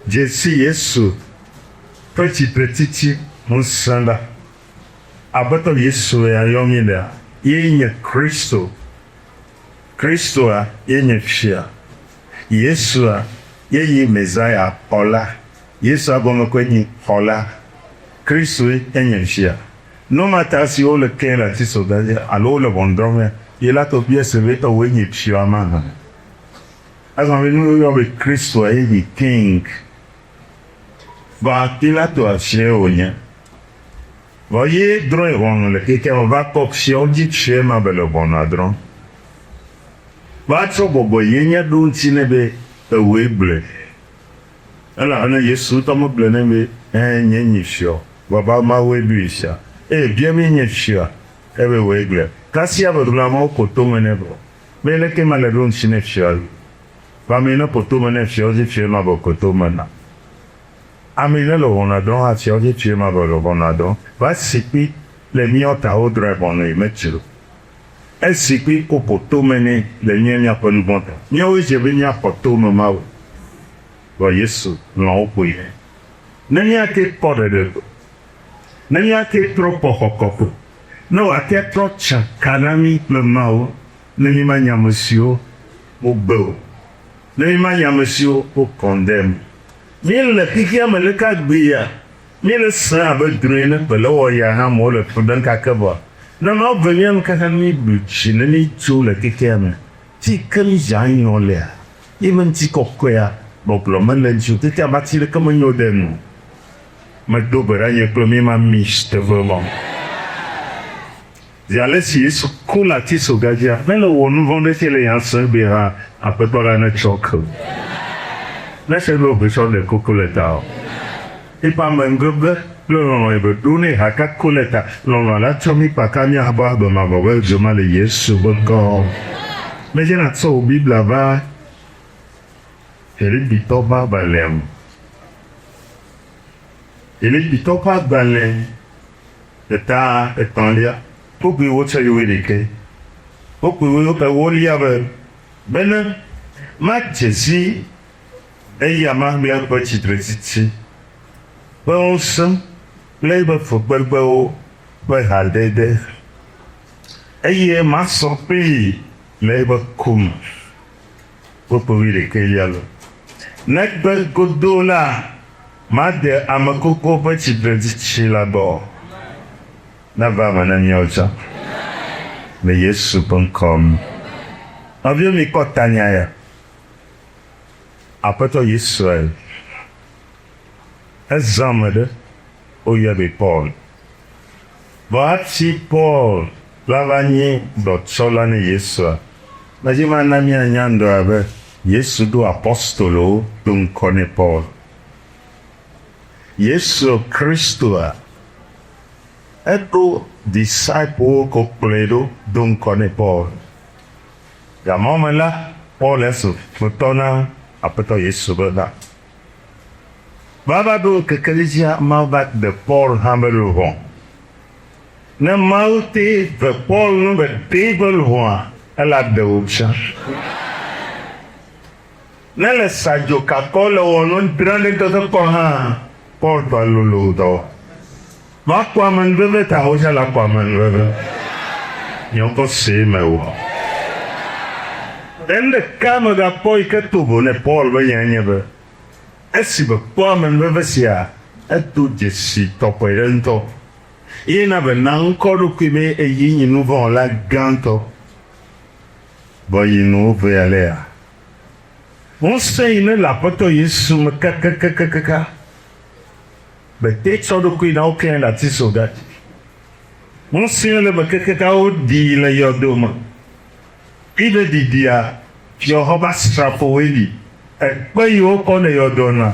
Dze si Yesu ƒe tsitretsitsi ŋusẽ la. Aƒetɔ Yesu ya yɔm míelea, ye nye Kristo. Kristoa ye nye Fia. Yesua ye nyi Messiah Xɔla. Yesua gɔme koe nyi Xɔla. Kristoe enye Fia. Nu ma ta si wole kee le atitsoga dzi alo wole ʋɔnu drɔ̃m ya, Pilato bia se be, Ewòe nye Fia mahã? Azɔ be nu woyɔ be Kristoa ye nyi King. Vɔa Pilatoa fiae wònye. Vɔ ye drɔ̃e ʋɔnu le xexea me va kpɔ fiawo dzi fiae ma be le ʋɔnua drɔ̃m. Va tsɔ bɔbɔenyenye ɖo ŋuti nɛ be, Ewòe gblɔe. Elabena Yesu ŋutɔ megblɔe nɛ be, Ɛ̃, nyee nyi fia o, vɔ be Mawue ɖoe fia. Eye bia be nye fia, ebe wòe gblɔe. Kasia be gblɔ amewo ƒo tome nɛ vɔ be leke mele ɖo ŋuti nɛ fia lo. Vɔ ame yi ne ƒo tome nɛ fiawo dzi fiae ma be ƒo tome na. Ame yi ne le ʋɔnua drɔ̃m hã fiawo dzi fiae ma be le ʋɔnua drɔ̃m. Va si kpi le míawo ta wodrɔ̃e ʋɔnu yi medzro. Esi kpi woƒo tome nɛ le mía míaƒe nuvɔ̃ ta. Míawoe dze be míaxɔ tome mawo. Vɔ Yesu lɔ̃ woƒoe nɛ. Ne míate kpɔ ɖeɖe ko, ne míate trɔ kpɔ xɔxɔ ko, ne wòate trɔ tsa ka na mí kple Mawu, ne mímanye amesiwo wogbe o, ne mímanye amesiwo wo condemn. Míele xexea me leke agbea? Míele sẽ abe drɔ̃e ene ƒe le wɔ ya hã amewo le fu ɖem kake vɔa, ne Mawu ve mía nu kaka míɖu dzi ne mídzo le xexea me. Fi ke mídze anyɔ lea, ye be ŋutikɔkɔea gbɔgblɔ mele edzi o. Xexea me ati ɖeke menyo ɖe enu o. Medo gbe ɖa nye kple mí ma miss teƒe ma o. Zi ale si Yesu ku le atisoga dzia, ne le wɔ nuvɔ̃ ɖe sia le nya sem be hã, Aƒetɔ la netsɔ ke wò. Ne se be wò tsɔ ɖe kuku le ta o. Eƒe amenuveve kple lɔlɔ̃ yi be ɖo nɛ haka ku le ta. Lɔlɔ̃ la tsɔ mí kpata míaxɔ agbe mavɔ be dzo ma le Yesu be ŋkɔ. Medze nàtsɔ wò Biblia va Filipitɔ ƒe agbalẽa me. Filipitɔ ƒe agbalẽ Eta etɔ̃lia, kpukpui wotsɔ yi wuiɖekɛ. Kpukpui ewolia be, Bene madze si eya mamlɛa ƒe tsitretsitsi ƒe ŋusẽ kple eƒe fukpekpewo ƒe hadede, eye masɔ kplii le eƒe ku me. Kpukpui wuiɖekɛlia be, Negbe godoo la, made ame kukuwo ƒe tsitretsitsi la gbɔ. Neva eme na míawo tsã le Yesu ƒe ŋkɔ me. Nɔviwo, mikpɔ tanya ya. Aƒetɔ Yesue. Ezã ame ɖe, woyɔe be Paul. Vɔ hafi Paul la va nyi dɔtsɔla ne Yesua, medzi mana míanya ŋdɔa be Yesu ɖo apostolowo do ŋkɔ nɛ Paul. Yesu Kristoa, eɖo disciplewo ko kplɔe ɖo do ŋkɔ nɛ Paul. Gamɔ me la, Paul ezu futɔ na Aƒetɔ Yesu be ha. Va va ɖo ŋkeke ɖe dzia, Mawu va ɖe Paul hã be luʋɔ. Ne Mawu te ve Paul nu be ɖe eƒe luʋɔa, ela ɖe wò tsã. Ne le sa dzo kakɔ le wɔ nu drã ɖe ŋkeke kpɔ hã, Paul tɔ lolo ŋutɔ. Va kpɔ amenuveve ta wo tsã la kpɔ amenuveve. Nye ŋkɔ see me wɔ. Enu ɖeka megakpɔ yi ke to vo ne Paul be nyae nye be, Esi mekpɔ amenuveve sia, edo dzesi tɔxɔe ɖe ŋutɔ, eye na be na ŋkɔ ɖokui be eyi nyi nuvɔ̃wɔla gãtɔ. Vɔ yi nu wovee alea. Ŋusẽ yi ne le Aƒetɔ Yesu me kakakakaka be te tsɔ ɖokui na woklãe le atisoga dzi. Ŋusẽ le eme kakaka woɖii le yɔdo me. Ibe ɖiɖia fiɔxɔ be asrafowoe li. Ekpe yi wokɔ ne yɔdoa nua,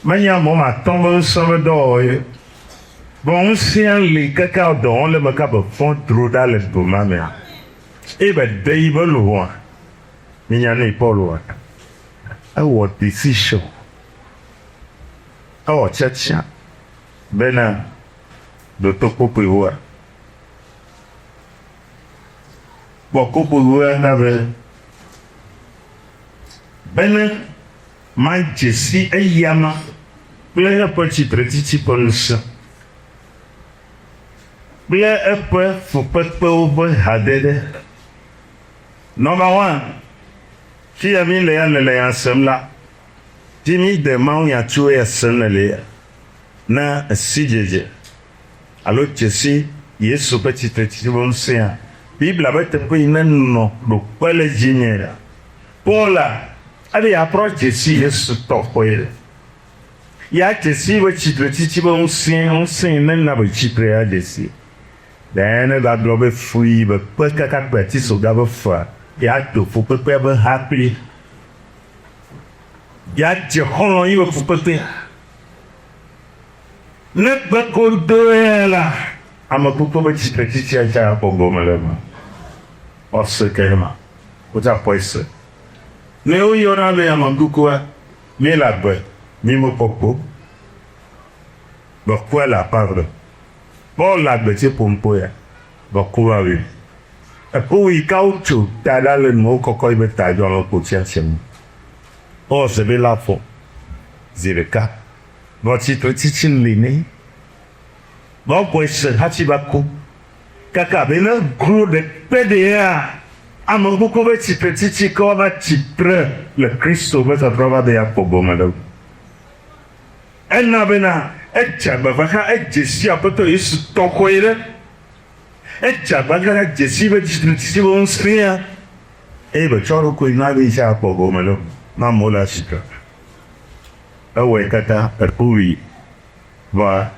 menye ame woame atɔ̃ be ŋusẽ be dɔwɔwɔ ye o. Vɔ ŋusẽa li kaka dɔ wɔm le eme ka be fɔ̃ dro ɖa le do ma mea. Eye be ɖe yibe luʋɔa, minya nuyi Paul wɔa? Ewɔ decision, ewɔ tiatia bena ɖoto kpokpoe woa. Kpɔ kpokpoe woa na be bene. Madze si eyama kple eƒe tsitretsitsi ƒe ŋusẽ, kple eƒe fukpekpewo ƒe hadede. Nɔmba wan, fiya mi le ya nèle ya sem la, dzi mi de mawunya tso eya sem nèle ya na sidzedze alo dzesi Yesu ƒe tsitretsitsi ƒe ŋusẽa. Biblia ƒe teƒe yi ne nɔ ɖo kpe le dzinye la, Paul a, eɖe yeatrɔ dzesi Yesu tɔxɔe le. Ya dzesi be tsitretsitsi be ŋusẽ, ŋusẽ yi ne na be tsitre ya dzesi. Ɖe ne va gblɔ be fu yi be kpe kaka kpe atisoga be fua, ya do fukpekpea be ha kpli. Ya dze xɔlɔ̃ yi be fukpekpea. Ne gbe ko doe la, ame kuku be tsitretsitsia tsa akpɔ gome le eme. Ɔse ke ma, wotsa kpɔe se. Ne woyɔna be ame kukua, mí le agbe, mí mekpɔ ku o. Vɔ kua le aƒea me. Paul le agbe tse ƒom kpo ya, vɔ ku va wui. Eku yi ka wotso ta ɖa le nuwo kɔkɔ yi be ta dzɔ ame kpo tsia tsia me. Paul se be la fɔ zi ɖeka. Vɔ tsitretsitsi li nɛ. Vɔ xɔe se hatsi va ku. Kaka be ne glo ɖe kpe ɖea, ame kuku be tsitretsitsi ke woava tsi tre le Kristo ƒe tɔtrɔ va be yeakpɔ gome ɖe. Ena bena edze agbagba xa edze si Aƒetɔ Yesu tɔxɔe ɖe. Edze agbagba xa dze si be tsitretsitsi be ŋusẽa eye be tsɔ eɖokui na be yetsã akpɔ gome ɖe na amewo le atsitre. Ewɔe katã eku Vɔa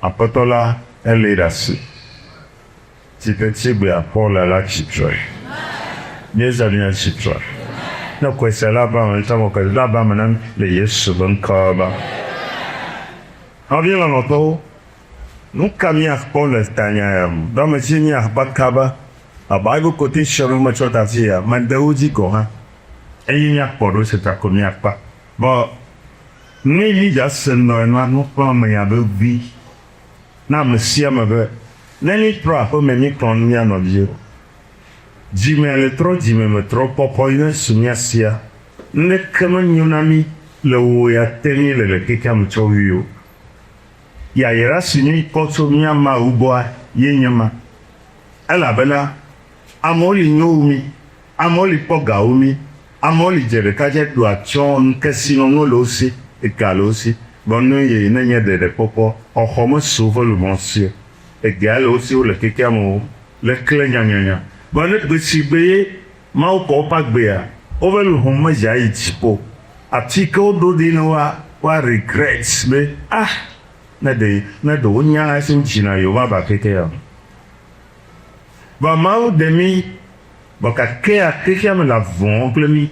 Aƒetɔ la elée ɖe asi. Tsitretsigbea Paul la tsi tre. Míezã mía tsi tre. Ne kɔe la va eme ŋutɔ kɔe la va eme na mí le Yesu be ŋkɔ me. Nɔvi lɔlɔ̃tɔwo, nu ka míakpɔ le tanya ya me? Be ame tsi míakpa kaba a Bible quotation metsɔ da fi ya, mede wo dzi gɔ̃ hã. Eye míakpɔ ɖo se ta ko míakpa. Vɔ ne mídza se nɔ enua nuxlɔ̃amenya vevi na ame sia ame be, ne mítrɔ aƒeme míxlɔ̃ nu mía nɔviwo. Dzime le trɔ dzime metrɔ kpɔkpɔ yi ne su mía sia, ŋɖeke menyo na mí le wò ya te míele le xexea me tsɔ wui o. Yayra si míkpɔ tso mía Mawu gbɔa ye nye ma. Elabena amewo li nyo wu mí, Amewo li kpɔ ga wu mí. Amewo li dze ɖeka dze ɖo atsyɔ̃, nukesinɔnuwo le wo si, ega le wo si. Vɔ nu yi ne nye ɖeɖekpɔkpɔ, xɔxɔ mesu woƒe luʋɔ si o. Egea le wo si wole xexea me o, le kle nyanyanya. Vɔ ne gbe si gbe ye Mawu kɔ woƒe agbea, woƒe luʋɔ medze ayi dziƒo. Afi ke woɖo ɖi ne woa, woa regret be, ah, ne ɖe, ne ɖe wonya esi wodzina yewomava xexea o. Vɔ Mawu ɖe mí Vɔ gakea xexea me le avɔ̃ kple mí.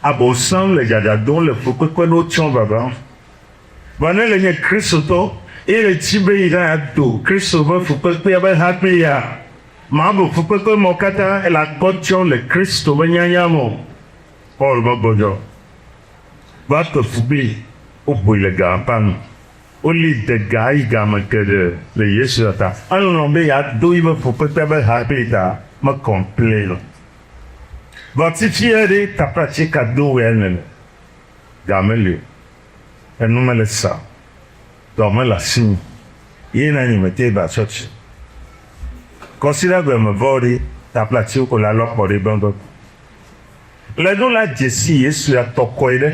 Abosam le dzadza dom le fukpekpe ɖo tsɔ vava. Vɔ ne le nye Kristotɔ eye le tsi be yi ɖa do Kristo ƒe fukpekpea be ha kpli ya, mabu fukpekpe mɔ katã ele akpɔ tsɔ le Kristo ƒe nyanya me o. Paul be gbɔdzɔ va kpe fu kpli woƒoe le ga ƒe anu. Woli de ga yi game geɖe le Yesu ta. Elɔ̃ be yeado yiƒe fukpekpea be ha kpli ta me complain o. Vɔ fifia ɖe taflatse ka do wòe nèle? Ga meli o. Enu mele sa o. Dɔ mele asinye o. Ye na nye mete va tsɔtsi. Kɔsiɖagbe me vɔ ɖe taflatsewo ko la lɔ kpɔ ɖe gbɔgbɔ. Le ɖo la dzesi Yesu ya tɔkɔe ɖe.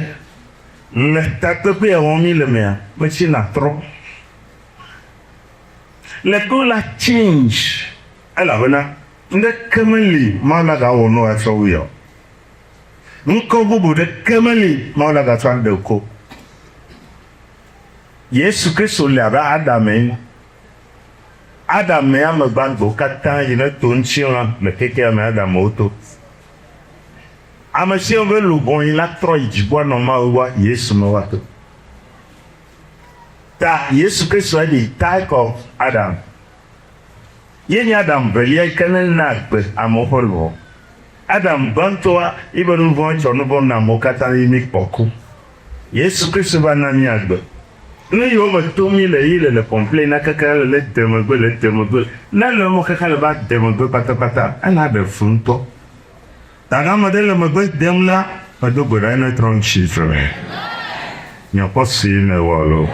Le takpekpea wɔm mí le mea, metsi natrɔ. Le to la change elabena ŋɖeke meli Mawu nagawɔ nu atsɔ wui o. Ŋkɔ bubu ɖeke meli Mawu nagatsɔ aɖe ko. Yesu Kristo le abe Adam ene. Adam mee ame gbãtɔwo katã yi ne to ŋutilã le xexea me Adam woto. Ame siwo be luʋɔ yi la trɔ yi dziƒoa nɔ Mawu gbɔ Yesu me woato. Ta Yesu Kristo the type of Adam. Ye nye Adam velia yi ke ne na agbe amewo ƒe luʋɔ. Adam gbãtɔa yibe nuvɔ̃ tsɔ nuvɔ̃ na amewo katã yi mi kpɔ ku. Yesu Kristo va na mi agbe. Nu yiwo me tom mi le yi le le complain na kaka le le de megbe le de megbe. Ne le eme xexe le va de megbe kpatakpata ela ɖe fu ŋutɔ. Ta ne ame ɖe le megbe dem la, Medo gbe ɖa ne trɔ ŋtsi tre. Miakpɔ si mewɔ lo.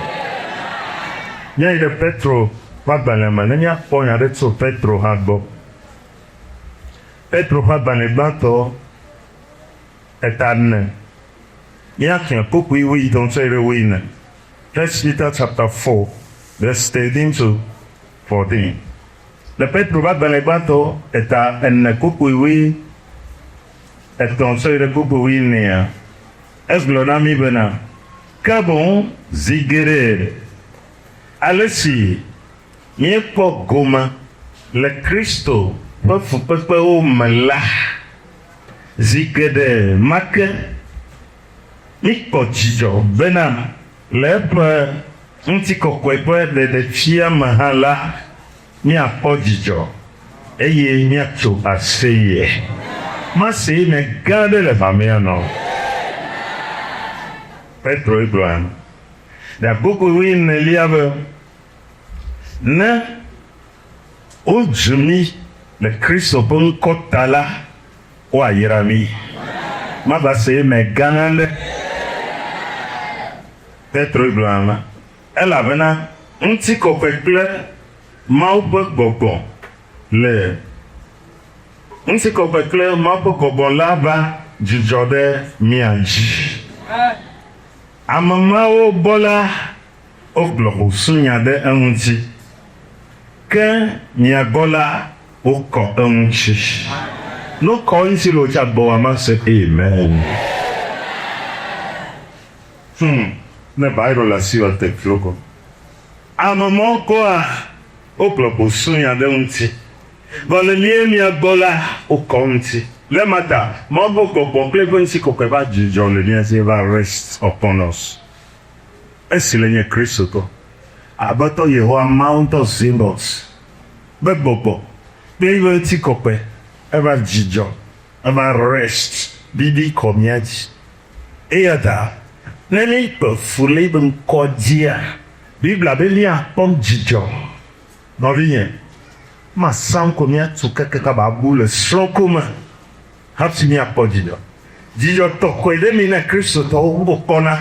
Míayi ɖe Petro ƒe agbalẽ me ne míakpɔ nya ɖe tso Petro hã gbɔ. Petro ƒe agbalẽ gbãtɔ eta ene. Míaxlẽ kpukpui wuietɔ̃ tsɔe ɖe wuiene. First Peter chapter 4 verse 13 to 14. Le Petro ƒe agbalẽ gbãtɔ eta ene kpukpui wuietɔ̃ tsɔe ɖe kpukpui wuienea, egblɔ na mí bena, Ke boŋ zi geɖe ale si míekpɔ gome le Kristo ƒe fukpekpewo me la, zi geɖe ma ke míkpɔ dzidzɔ bena le eƒe ŋutikɔkɔe ƒe ɖeɖefia me hã la, míakpɔ dzidzɔ eye míatso aseye. Mase me gã aɖe le hamea nɔ. Petro gblɔa ɖe kpukpui wuienelia be, Ne wodzu mí le Kristo ƒe ŋkɔ ta la, woayra mí. Mava se eme gã aɖe. Petro gblɔ alea elabena ŋutikɔkɔe kple Mawu ƒe gbɔgbɔ le ŋutikɔkɔe kple Mawu ƒe gbɔgbɔ la va dzudzɔ ɖe mía dzi. Ame mawo gbɔ la, wogblɔ busunya ɖe eŋuti, ke mia gbɔ la, wokɔ eŋuti. Ne wokɔ eŋuti le wò tsa gbɔwòa, mase amen. Hmm, ne Bible le asiwò te floko. Ame mawo gbɔa, wogblɔ busunya ɖe eŋuti, vɔ le mía mia gbɔ la, wokɔ eŋuti. Le ema ta, Mawu ƒe gbɔgbɔ kple eƒe ŋutikɔkɔe va dzudzɔ le mía dzi va rest upon us. Esi le nye Kristotɔ, Aƒetɔ Yehowa Mawu ŋutɔ Zebaot be gbɔgbɔ kple eƒe ŋutikɔkɔe eva dzidzɔ, eva rest, ɖiɖi kɔ mía dzi. Eya ta ne míkpe fu le eƒe ŋkɔ dzia, Biblia be míakpɔ dzidzɔ. Nɔvinye, masã ŋko míatu keke kaba abu le srɔ̃ko me hafi míakpɔ dzidzɔ. Dzidzɔ tɔxɔe ɖe mi na Kristotɔwo wokpɔna.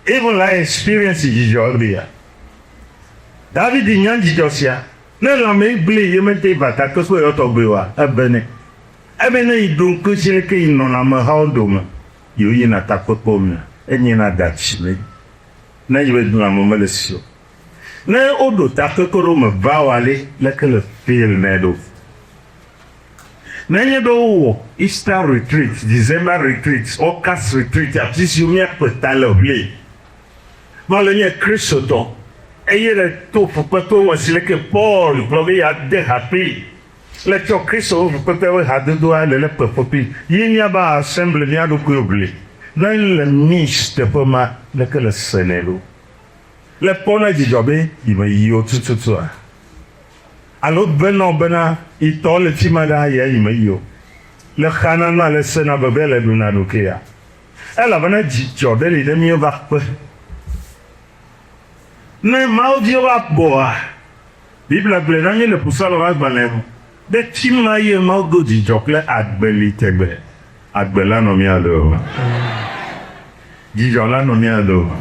Even la experience dzidzɔ egbea. David nya dzidzɔ sia. Ne lãme gblẽ ye mete va takpekpe yɔ tɔgbe oa, ebe nɛ. Ebe ne yi ɖo ŋku dzi leke yi nɔna amehawo dome yi woyina takpekpewo mea, enyena gatsi nɛ. Ne yi be lãme mele si o. Ne woɖo takpekpe ɖo me va oa ɖe, leke le feel nɛ ɖo? Nenye be wowɔ Easter retreat, December retreat, August retreat, afi siwo míakpe ta le ʋli vɔ le nye Kristotɔ eye le to fukpekpewo me si leke Paul gblɔ be yeade ha kpli le tsɔ Kristo ƒe fukpekpe ƒe hadodoa le le kpe ƒu yi míava assembly mía ɖokuiwo ʋli ne le miss teƒe ma leke le senɛ ɖo le kpɔna dzidzɔ be yi me yiwo tututua? Alo benɔ bena itɔ le fima ɖaa ya yi meyi o. Le xana na le sena veve le ɖuna ɖokea. Elabena dzidzɔ ɖe li ne míeva kpe. Ne Mawu viwo va gbɔa, Biblia gblɔe na mí le Psalmo ƒe agbalẽ me be fima ye Mawu do dzidzɔ kple agbe li tegbe. Agbe la nɔ mía dome. Dzidzɔ la nɔ mía dome.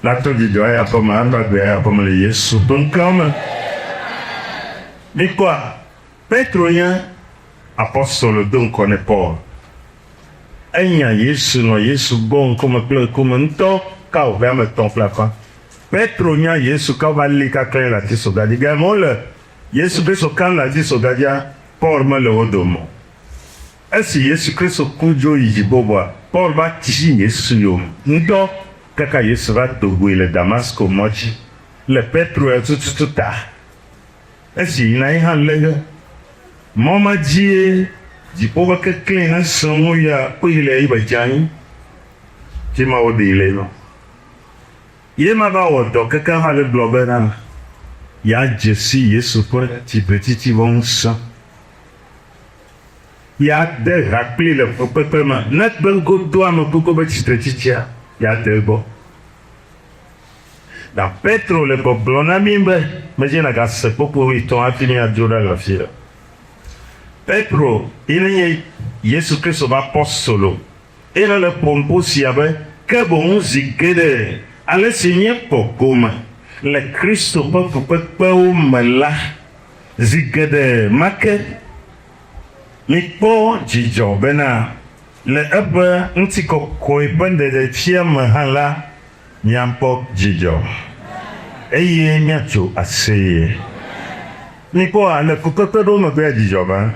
La to dzidzɔ eya ƒe me, atrɔ agbe eya ƒe me le Yesu ƒe ŋkɔ me. Mikpɔa, Petro nye apostolo do ŋkɔ ne Paul. Enya Yesu nɔ Yesu gbɔ ŋkume kple ŋkume ŋutɔ ka wòƒe ame etɔ̃ kple afã. Petro nya Yesu ka wova li kaklãe le atisoga dzi. Gake wole Yesu Kristo kam le atisoga dzia, Paul mele wo dome o. Esi Yesu Kristo ku dzo yi dziƒo vɔa, Paul va ti Yesu yome ŋutɔ kaka Yesu va do goe le Damasko mɔ dzi le Petro ya tututu ta. Esi yina ye hã lé ge mɔ ma dzie dziƒo ƒe keklẽ ne sẽ ŋu ya kpɔe le yi be dze anyi. Fi ma woɖee le nɔ. Ye ma va wɔ dɔ keke hã ɖe gblɔ bena yeadze si Yesu ƒe tsitretsitsi ƒe ŋusẽ. Yeade ha kplii le fukpekpe me. Ne kpeŋgodoa ame kuku be tsitretsitsia, yeade egbɔ. Na Petro le gbɔgblɔ na mí be, Medze nàgase kpukpui wuietɔ̃ hafi míadzo ɖa le afia. Petro ye nye Yesu Kristo ƒe apostolo. Eye le ƒom ƒu sia be, Ke boŋ zi geɖe ale si míekpɔ gome le Kristo ƒe fukpekpewo me la, zi geɖe ma ke mikpɔ dzidzɔ bena le eƒe ŋutikɔkɔe ƒe ɖeɖefia me hã la, miakpɔ dzidzɔ eye miatso aseye. Mikpɔa, le fukpekpe ɖewo megbea dzidzɔ va.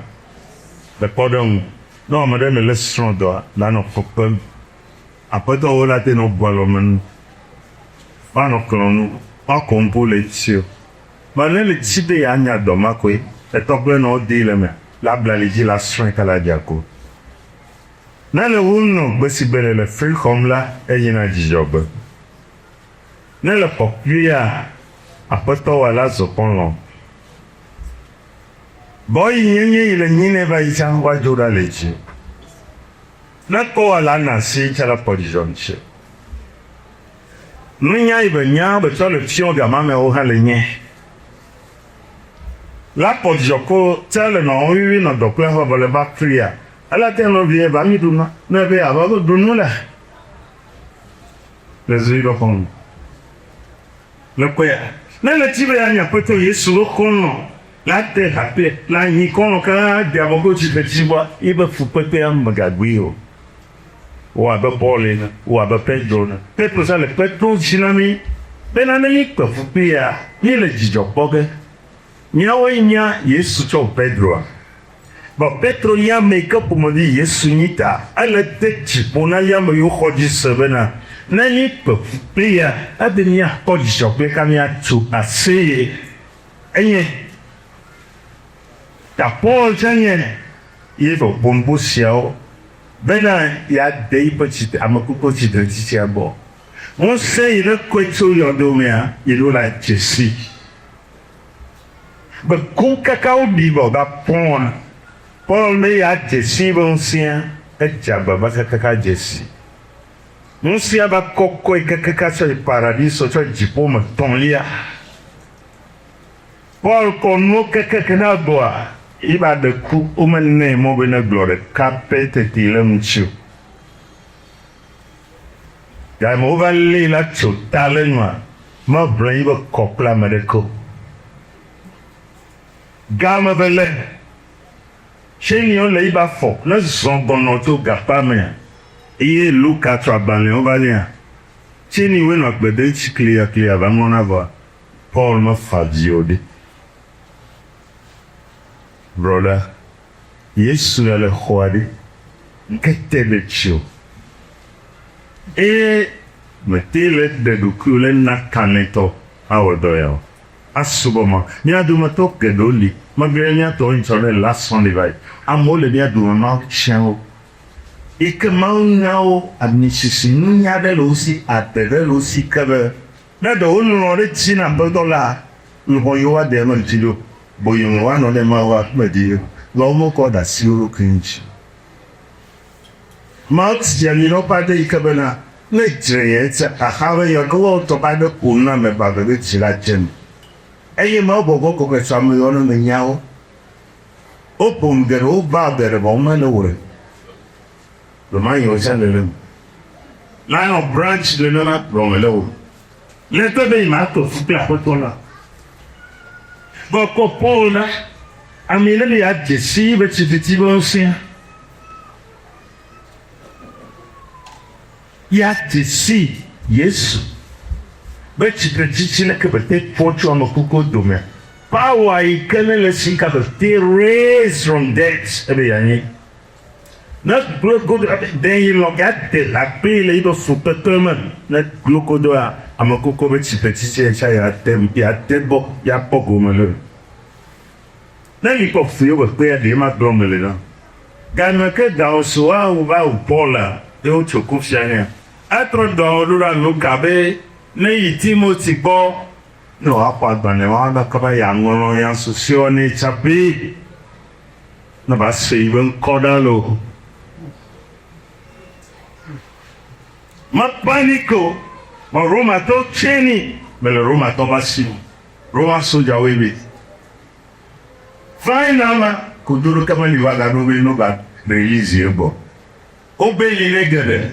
Le kpɔɖeŋu, ne ame ɖe le srɔ̃ dɔa, la nɔ fu kpem. Aƒetɔwo la te nɔ bu alɔme nu, woanɔ klɔ nu, woakɔ ŋku le etsi o. Vɔ ne le tsi be yeanya dɔ ma koe etɔ kple nɔwo dee le emea, la bla li dzi la srɔ̃e kala dze ako. Ne le wo nɔ gbe si gbe nèle fli xɔm la, eyina dzidzɔgbe. Ne le xɔ kpuia, aƒetɔ wa la zu xɔlɔ̃. Bɔ yi nyenye yi le nyi ne va yi tsã wa dzo ɖa le dzi. Ne kpɔ wa la na si tsã la kpɔ dzidzɔ ŋtsi. Nunya yi be nya be tsɔ le fiɔ gama me wo hã le nye. La kpɔ dzidzɔ ko tse le nɔ wiwi nɔ dɔ kple xɔ be le va klia. Ela te nɔ vie va mi ɖu nua. Ne be ava be ɖu nu le. Le zu yi be xɔ nu. Le kɔea, ne le dzi be yeanye Aƒetɔ Yesu ƒe xɔlɔ̃ la de ha kple le anyi xɔlɔ̃ ka de abɔ ko dzi dzi vɔa yiƒe fukpekpea megagbee o. Wɔ abe Paul ene, wɔ abe Petro ene. Petro hã le kpe ɖom dzi na mí bena ne míkpe fu kpliia, míele dzidzɔ kpɔ ge. Míawoe nya Yesu tsɔ wu Petroa? Vɔ Petro nye ame yi ke ƒomevi Yesu nyi ta ele de dzi ƒo na ye ame yiwo xɔ edzi se bena, Ne míekpe fu kpliia, ebe míakpɔ dzidzɔ kple ka míatso aseye. Enye ta Paul tsã nye ye ƒe ƒonuƒo siawo bena yeade yiƒe tsitre, ame kuku tsitretsitsia gbɔ. Ŋusẽ yi ne kɔe tso yɔdo mea, yi ɖo la dze sii. Be ku kaka woɖi vɔ va pɔa, Paul be ya dze si be ŋusẽa, edze agbagba kakaka dze si. Ŋusẽa va kɔkɔe kakaka tsɔ yi paradiso, tsɔ yi dziƒo me tɔ̃lia. Paul kɔ nuwo kekeke na gbɔa, yi va ɖe ku, womenɛ mɔ be negblɔ ɖeka pɛ teti le ŋuti o. Gayime wova lée la tso ta le nua, meʋlẽ yibe kɔ kple ame ɖeke o. Game be le Sheniwo le yibe afɔ ne zɔ gbɔnɔ tso gakpa mea, eye Luka tsɔ agbalẽwo va nɛa, Sheniwoe nɔ agbe de ŋtsi kliaklia va ŋlɔna vɔa Paul mefa dzi o ɖe. Brɔɖa, Yesu ya le xɔa ɖe, ŋkete ɖe tsi o. Eye mete le ɖe ɖokuiwò le na kalẽtɔ awɔ dɔ ya o. Asubɔ ma. Mía dometɔ geɖewo li, megblɔe mía tɔwo nyitsɔ ne last Sunday va yi. Amewo le mía dome Mawu tia wo. Yi ke Mawu nya wo, amisisi nunya ɖe le wo si, agbe ɖe le wo si ke be ne ɖe wolɔ̃ ɖe dzi na Aƒetɔ la, luʋɔ yewoa ɖe eme dzi ɖo. Boyome woanɔ ɖe Mawu aƒeme dzi ɖo. Vɔ womekɔ ɖe asi wo ɖokui ŋuti o. Mawu tia mi ɖe woƒe aɖe yi ke bena, ne dzre ye tse xaxa be yɔ ɖe woawo tɔ ƒe aɖe ƒo nu na ame gbagbe be dzi la dze eme. Eye Mawu gbɔgbɔ kɔkɔe tso ame yɔ ne me nya wo. Wo ƒo nu geɖe, wo va geɖe vɔ wo me le wɔe. Ɖe ma yi wo tse le le me. Line of branch le nana kplɔ me le wo. Le te be yi ma to fu kple aƒetɔ la. Vɔ kɔ Paul la, ame yi ne be ya dze si be tsititi be ŋusẽa. Ya dze si Yesu be tsitretsitsi leke be te fɔ tso ame kukuwo domea. Power yi ke ne le si ka be te raise from death ebe ya nyi. Ne glo godo den yi lɔ ya de ha kpli le yibe fukpekpe me. Ne glo godoa ame kukuwo be tsitretsitsi tsa ya te ya te gbɔ ya kpɔ gome le. Ne mi kpɔ fu yewo be kpea ɖe ma gblɔ me le na. Game ke gawo so wa wo va wu Paul a ye wo tso kufia nɛa. Etrɔ dɔ ɖo ɖa Luka be ne yi Timothy gbɔ ne wa xɔ agbalẽ wa be kaba ya ŋlɔ ya susuewo nɛ tsa be ne va se yi be ŋkɔ ɖa lo. Me panic o, me Romatɔwo tsɛ ni me le Romatɔ ba si me. Roma sojawoe be final ma kodo ɖo ke meli va gaɖo be no ba release ye gbɔ. Wobe li ne geɖe.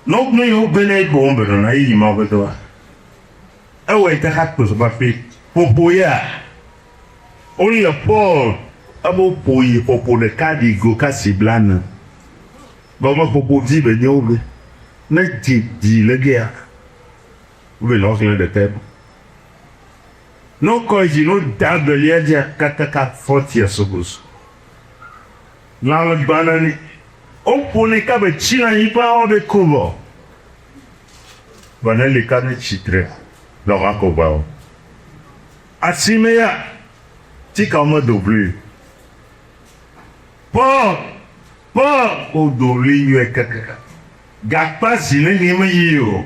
Ne wogblẽ yi wobe ne boŋ be nɔna yi Mawu ƒe dɔa. Ewɔe ta xa kpe ƒe ƒoƒo ya. Wole Paul ebe woƒo yi ƒoƒo ɖeka ɖi go kasi blane. Vɔ me ƒoƒo vi be nye wobe ne dzi dzi le gea wobe nɔ xlẽ ɖeka. Ne wokɔ yi dzi ne woda gbelia dzia kakaka 40 years Lãmegbana ni. Woƒonɛ ka be tsi le anyigba wɔ be ku vɔ. Vɔ ne li ka ne tsi tre le wa ko gba o. Asi me ya ti ka wo me do vlui. Paul Paul wo do vlui nyuie kakaka. Gakpa zi ne ni me yi o.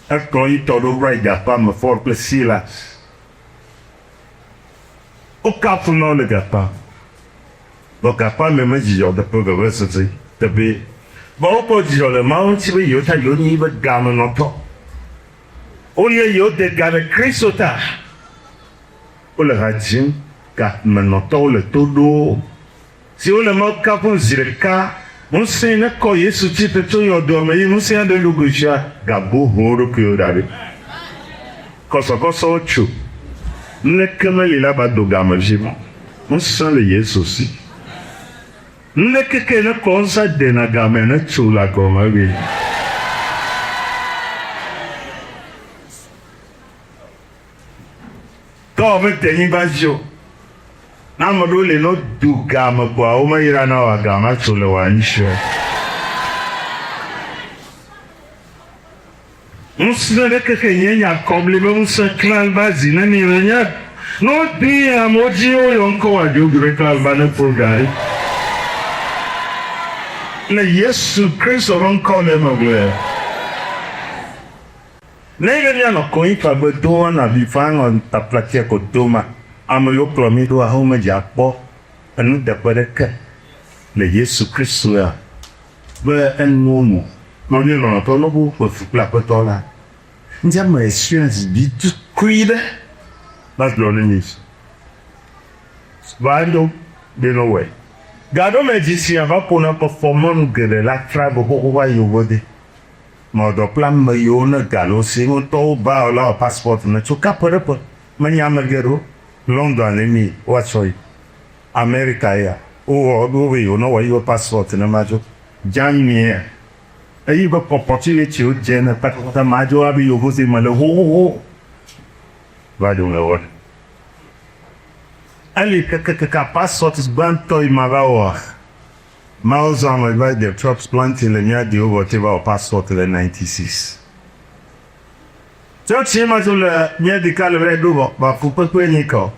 Ekplɔ yi tɔ ɖo va yi gakpa me Paul kple Silas. Wokafu na wo le gakpa. Vɔ gakpa me me dzidzɔ teƒe vevesese teƒee. Vɔ wokpɔ dzidzɔ le Mawu ŋuti be yewo ta yewonyi yiƒe gamenɔtɔ. Wonye yewo de ga le Kristo ta. Wole ha dzim gamenɔtɔwo le to ɖo si wole Mawu kafum zi ɖeka. Ŋusẽ nekɔ Yesu tsitre tso yɔdoa me yi ŋusẽ aɖe ɖoɖoe fia gabu ʋu wo ɖokuiwo da ɖi. Kɔsɔkɔsɔwo tso. Nuneke meli la va do game dzi o. Ŋusẽ le Yesu si. Nuneke ke ne kɔ ŋusẽ dena game ne tso la gɔme ɣi. Tɔ mete nyigba dzi o. Ne ame ɖewo li ne wodo game kpoa womeyra na woa game atso le woa ŋuti o. Ŋusẽ ɖe keke nye nya kɔbli be ŋusẽ klal ba zi ne mi le nye ne wodui amewo dzi woyɔ ŋkɔ wa dzodzroe klal ba ne kpo gari le Yesu Kristo ƒe ŋkɔ le eme gblɔe. Ne be míanɔ konyifa gbe dom anɔ avi fam anɔ taflatse ko doma, ame yiwo kplɔ mí ɖoa womedze akpɔ enuteƒe ɖeke le Yesu Kristo ya be enuwo me o. Nɔnye lɔlɔ̃tɔ, ne wo ƒe fu kple Aƒetɔ la, ŋdi ame experience vi tukui ɖe va gblɔ ne mi. Va ɖo be ne wɔe. Gaɖo me dzi sia va ƒona kpɔkpɔ mɔnu geɖe la travel xoxo va yi wo de. Mɔ dɔ kple ame yiwo ne ga le wo si ŋutɔwo ba la wɔ passport ne tso kaƒe ɖe ƒe. Menye ame geɖewo London ne mi woatsɔ yi. America ya wowɔ wo be yewo ne wɔ yiwo passport ne madzo. Germany ya eyi be opportunity wo dze ne kpatakpata madzo abe yevuzi me le xoxoxo va ɖo me wɔ. Eli kekekeka passport gbãtɔ yi ma va wɔa, Mawu zɔ ame va dze transplanting le mía dewo vɔ tse va wɔ passport le 96. Tsɔtsi ma tso le mía deka le va ɖo vɔ va fukpekpe nyi kɔ.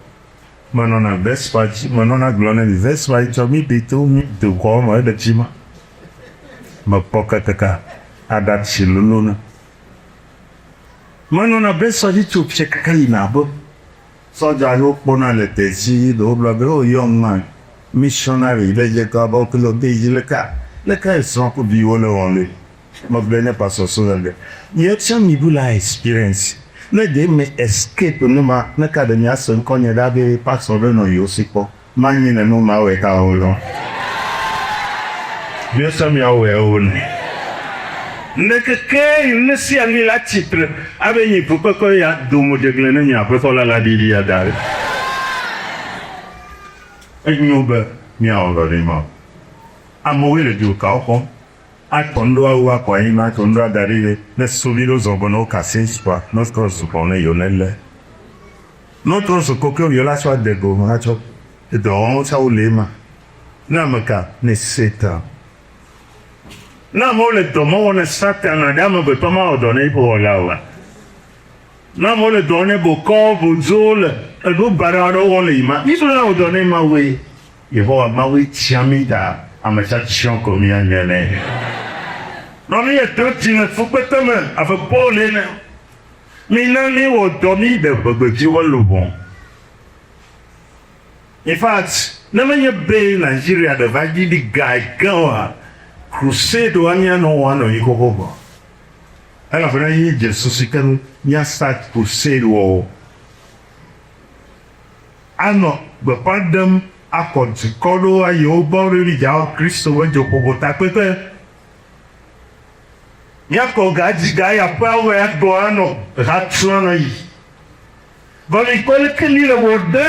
Menɔna Vespa dzi, menɔna gblɔ ne mi Vespa yi tsɔ mi ɖe to mi do xɔ me eɖe tsi ma. Mekpɔ kekeka aɖatsi lolo na. Menɔna Vespa dzi tso fia kaka yina aƒe. Sɔdza yiwo kpɔna le tedzi ɖewo gblɔ be, Oh young man, missionary ɖe dze kɔ abe wokele wo dzi leka leka esrɔ̃ ku viwo le wɔm ɖe. Megblɔe ne pastor Susan be, Nye tsã mi bu la experience. Ne ɖe me escape nu ma, ne ka ɖe mia se ŋkɔ nye ɖa be pastor ɖe nɔ yewo si kpɔ. Manye ne nu ma wɔe ka o lɔ. Mia tsã mia wɔe o ne. Ne keke yi ne sia mi la tsitre abe nyi fukpekpe ya do mo dzegle ne nye aƒetɔ la la ɖiɖi ya da ɖi. Enyo be mia wɔ dɔ ɖe ma. Amewoe le dzokawo xɔm. Akɔ ŋɖoa wu akɔ anyi akɔ ŋɖoa da ɖi be ne suvi ɖo zɔ gbɔ ne wo kasi sua ne wotrɔ zu kɔ ne yewo ne lé. Ne wotrɔ zu kɔ ke yewo la tsɔ ade go me atsɔ edɔ wɔm tsa wo le ema. Ne ameka ne Satan. Ne amewo le dɔ mɔ wɔ ne Satana ɖe amegbetɔ mawɔ dɔ ne eƒe wɔla oa? Ne amewo le dɔ wɔm ne bokɔwo, vodzowo le eɖo baɖa aɖewo wɔm le yima, mi la wɔ dɔ ne Mawue. Yehowa Mawue tia mí ta ame tiatia ko míanye nɛ. Nɔ míedo dzi le fukpekpe me abe Paul ene. Mina míwɔ dɔ mí ɖe ʋegbedzi ƒe luʋɔ. In fact, ne menye be Nigeria ɖe va ɖiɖi gae ge oa, crusade wa míanɔ wɔm anɔ anyi xoxo vɔ. Elabena ye dze susu ke nu mía start crusade wɔwɔ. Anɔ gbeƒã ɖem. Akɔ dukɔ ɖewo ayi wo gbɔ be mídzeawɔ Kristo ƒe dzoƒoƒo takpekpe. Míakɔ ga dzi ga yi aƒeawo me agbɔ anɔ ha tum anɔ yi. Vɔ mikpɔ leke míle wɔ ɖe.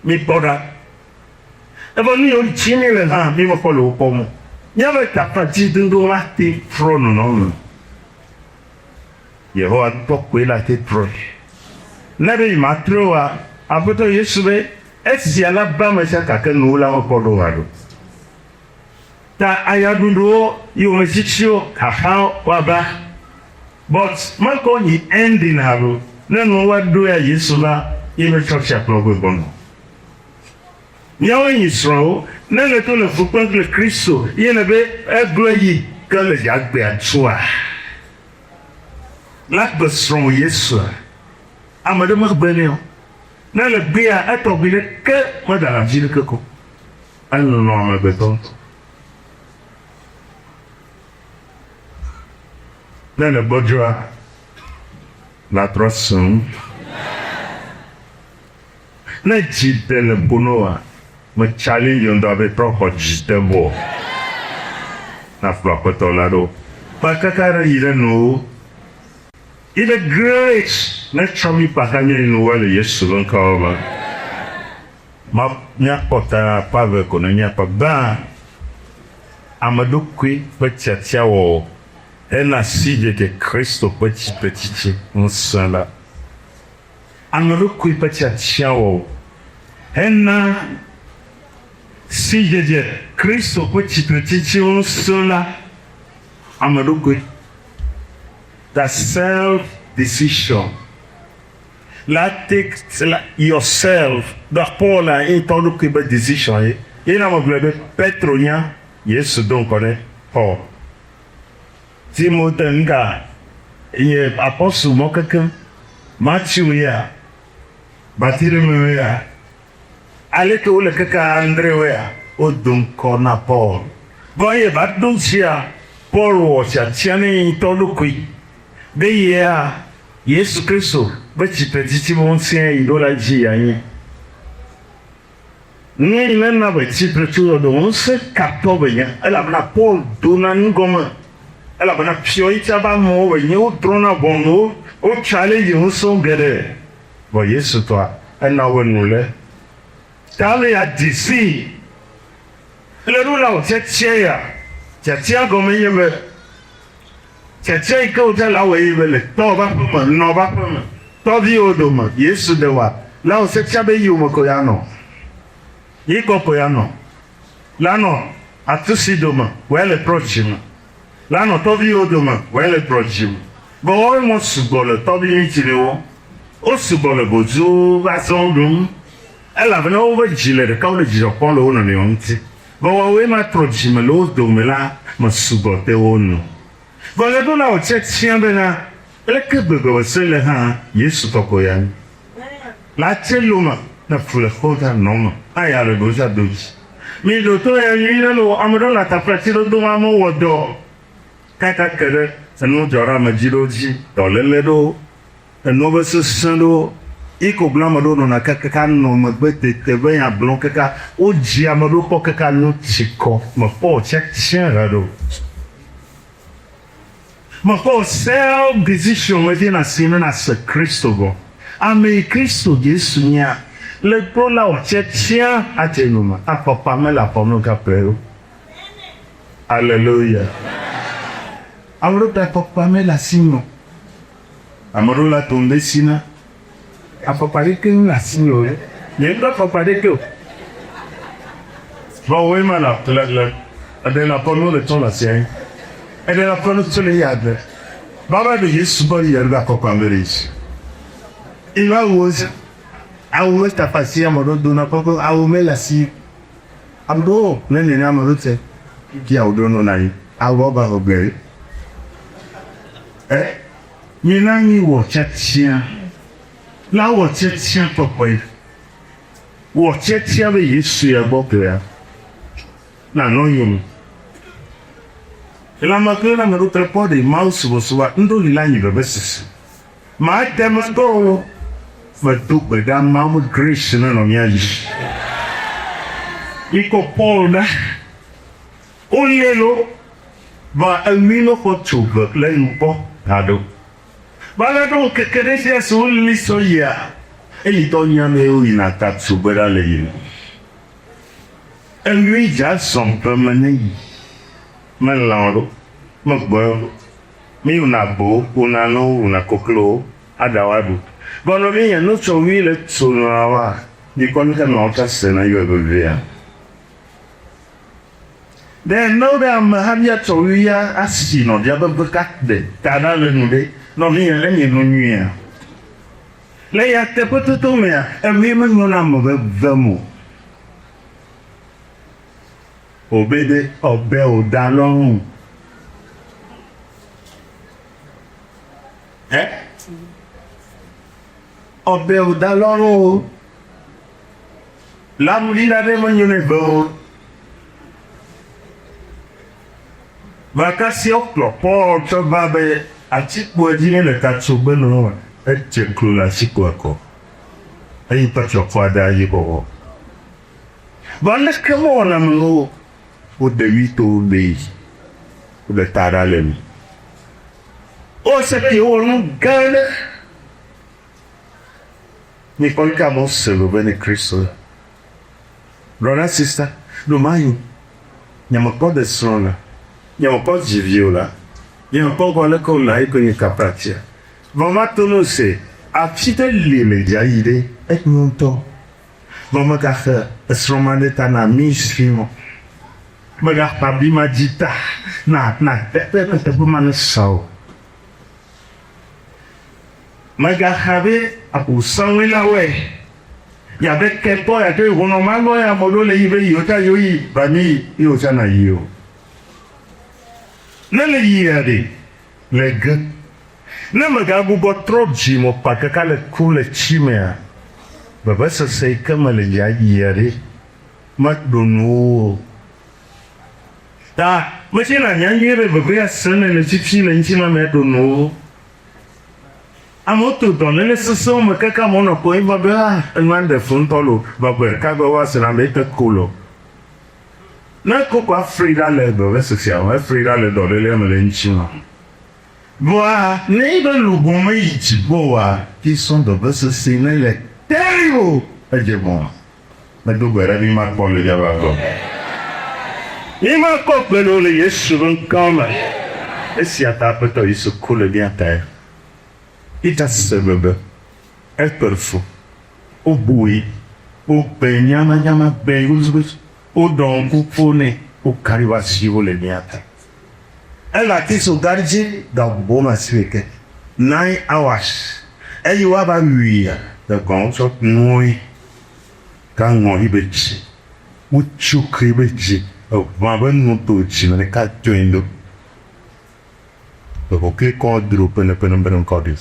Mikpɔ ɖa. Evɔ nu yiwo dzi míle hã mímekpɔ le wo kpɔm o. Míaƒe taƒadzidodo mate trɔ nɔnɔme o. Yehowa ŋutɔ koe la te trɔe. Ne be yimatrɔe oa, Aƒetɔ Yesu be, Esia la ba ame sia gake nuwo la mekpɔ ɖo haɖe o. Ta ayaɖuɖuwo, yometsitsiwo, xaxawo woava. But mekɔ nyi ending haɖe o. Ne nuwo va ɖo ya Yesu la ye be tsɔtsia kplɔ gbɔ gbɔnɔ. Míawoe nyi srɔ̃wo. Ne le to le fu kpem kple Kristo ye le be egloe yi ke le dzagbea tsoa. La gbe srɔ̃wò Yesua? Ame ɖe megbe nɛ o. Ne le gbea, etɔgbi ɖeke medana dzi ɖeke ko. Elɔ̃ amegbetɔ ŋutɔ. Ne le gbɔdzɔa, latrɔ sẽŋ. Ne dzi ɖe le ƒo na wòa, me challenge ŋdɔ be trɔ xɔ dzi de bɔ na kplɔ aƒetɔ la ɖo. Kpa kaka ɖe yi ɖe nuwo. Yi ɖe grace ne tsɔ mi kpata nye nuwo le Yesu be ŋkɔ me. Ma míakpɔ ta akpa eve ko ne míakpɔ. Gbã, ame ɖokui ƒe tiatiawɔwɔ hena sidzedze Kristo ƒe tsitretsitsi ŋusẽ la. Ame ɖokui ƒe tiatiawɔwɔ hena sidzedze Kristo ƒe tsitretsitsi ŋusẽ la. Ame ɖokui, the self decision la take la yourself the Paul la ye ŋutɔ ɖokui be decision ye. Ye na megblɔe be Petro nya Yesu do ŋkɔ ne Paul. Timote ŋga nye apɔstol mɔ kekeŋ, Matthew ya, Bartilemeo ya, aleke wole keke Andreo ya, wodo ŋkɔ na Paul. Vɔ eye va ɖo ŋutia, Paul wɔ tiatia ne ye ŋutɔ ɖokui be yea Yesu Kristo be tsitretsitsi be ŋusẽa yi ɖo la dzi yeanye. Nue nana be tsitre tso yɔdo ŋusẽ katɔ be nye, elabena Paul dona nu gɔme, elabena fiɔ yi tsa be amewo be nye wodrɔ̃na ʋɔnu wo, wotsa ɖe edzi ŋusẽ geɖe. Vɔ Yesu tɔa, ena wobe nu le. Ta le ya di sii. Le nu la wò tiatia ya, tiatia gɔme nye be, tiatia yi ke wotsa la wɔ ye be le tɔ be aƒeme, nɔ be aƒeme, tɔviwo dome, Yesu ɖe wa, la wò tiatia be yome ko ya nɔ. Yi kɔ ko ya nɔ. La nɔ atusi dome, wòe le trɔ dzime. La nɔ tɔviwo dome, wòe le trɔ dzime. Vɔ woawoe mɔ sugbɔ le tɔvi ŋutiliwo. Wo sugbɔ le goduwo va zɔn ɖum. Elabena woƒe dzi le ɖeka, wole dzidzɔ kpɔm le wo nɔnɔewo ŋuti. Vɔ woawoe ma trɔ dzime le wo dome la me sugbɔ de wo nu. Vɔ ɣeɖola wòtiatia bena, Leke gbegbe wòse le hã, Yesu kɔkɔ ya nu. La tse lome ne fu le xɔ nɔ me aya le ɖo za do dzi. Mi ɖo to ya nyui ɖe lo ame ɖewo le ataflatsi ɖo dom amewo wɔ dɔ kaka ke ɖe enu dzɔɖeamedzi ɖewo dzi, dɔléle ɖewo, enuwo be sesẽ ɖewo yi ko gblɔ ame ɖewo nɔna kaka nɔ megbe tete be nya gblɔ kaka wodzi ame ɖewo kpɔ kaka nu tsi kɔ mekpɔ wòtsiatsia haɖe o. Mekpɔ self decision me dzi nasi ne nase Kristo gɔ. Ame yi Kristo Yesu nyea, le kpɔ la wòtsiatsia adze yome. Afɔkpa mele afɔ me o gakplɔe ɖo. Aleluya. Ame ɖewo ta afɔkpa mele asi me o. Ame ɖewo la tom ɖe si na. Afɔkpa ɖeke mele asi me o. Nye ŋutɔ afɔkpa ɖeke o. Vɔ woe ma la le le eɖe le afɔ le tsɔ le asia ye. Eɖe le afɔ tsɔ le ya ɖe. Baba be Yesu bɔ yi ɖe afɔkpa me ɖe dzi. Eva wo awu me tafa si ame ɖewo dona kɔkɔ awu mele asi. Ame ɖewo ne nene ame ɖewo tse fia wo ɖo nɔna anyi awuawo ba xɔ gbe. Ɛ mina nyi wɔ tiatia la wɔ tiatia kɔkɔe wɔ tiatia be Yesu ya gbɔ kea na nɔ yome. Lãme kple lãme ɖo tre kpɔ ɖe Mawu subɔsubɔa ŋɖo li la nyi vevesese. Ma te me gbɔ o. Medo gbe ɖa Mawu be grace nenɔ mía dzi. Mikpɔ Paul ɖa. Wolé lo, vɔa eŋui mexɔ tso gbe le nu gbɔ haɖe o. Va le ɖo ŋkeke ɖe sia si woli sɔ yia, eyi tɔ nya mee woyina ta tso gbe ɖa le yina. Eŋui dza zɔn ƒe me ne yi. Melã o ɖo, megbɔe o ɖo. Mi wuna agbowo, wuna lãwo, wuna koklowo, aɖa woa ɖu. Vɔ nɔvinye, ne wotsɔ ŋui le tso lã woa, mikpɔ nuke lãwo tsɔ se na yɔe vevia. Ɖe ne wobe ameha míatsɔ ɣia asi nɔvia ƒe ƒe ɖe ta ɖa le nu ɖe, nɔvinye, enye nu nyuia? Le nyateƒetoto mea, eŋui menyo na ame be vem o. Wòbe ɖe ɔbe wòda lɔrun. Ɛ? Ɔbe wòda lɔrun o. Lãnuvi aɖe menyo nɛ be o. Va kasia wokplɔ Paul tsɔ va be atikpoa dzi ne le ta tso gbe nɔ wa, edze klo le atikpoa kɔ. Eyi ƒe tsɔkɔa ɖa yi bɔbɔ. Vɔ aleke mewɔna ame o, woɖe ɣli to wo be woɖe ta ɖa le nu. Wose be yewowɔ nu gã aɖe. Mikpɔ leke amewo se veve ne Kristo la. Brɔda, sista, ɖo mayi. Nye mekpɔ ɖe srɔ̃ la. Nye mekpɔ dzi vi o la. Nye mekpɔ gbɔ leke wòle ayi ko nye kapratia. Vɔ mato nu se, afi ɖe li le dza yi ɖe, enyo ŋutɔ. Vɔ megaxe esrɔ̃ ma ɖe ta na ministry o. Megaxɔ abi ma dzi ta na na teƒe teƒe ma ne sa o. Mègaxa be abosãwoe la wɔe. Yabe ketɔ ya ke ʋɔnɔ ma lɔ ya ame ɖewo le yi be yewo tsa yewo yi ba mi yi ye wotsa na yi o. Ne le yia ɖe le ge. Ne megagbugbɔ trɔ dzi me kpa kaka le ku le tsi mea, vevesese yi ke me le ya yia ɖe meɖo nuwo o. Ta metsi na nya nyuie be veve ya se ne le fifi le ŋutilã me ɖo nuwo. Amewo to dɔléle sesẽwo me keke amewo nɔ kpɔm va be ah enua ɖe fu ŋutɔ lo vɔ gbe ɖeka gbe woase na be ete ko lo. Ne eko ko afli ɖa le vevesesea me, efli ɖa le dɔlélea me le ŋutilã me. Vɔa ne yibe luʋɔ meyi dziƒo oa, ki sɔ vevesese ne le terrible edze vɔ̃. Medo gbe ɖa be mímakpɔ le míaƒe agbe me. Mímakpɔ gbeɖe o le Yesu ƒe ŋkɔ me. Esia ta Aƒetɔ Yesu ku le mía tae. Peter se veve, ekpe fu, wobui, wogbe nyamanyama, gbe gudugudu, woɖɔ ŋku ƒo nɛ, woka ɖe eƒe asiwo le mía ta. Ele atisoga dzi gaƒoƒo ma asieke, nine hours, eye woava wuia, ɖeko wotsɔ nue ka ŋɔ yi be dzi, wotso kli be dzi, eʋã be nu to dzi me ɖeka tɔe ɖo. Eʋu kli kɔ dro penepene kɔ ɖi.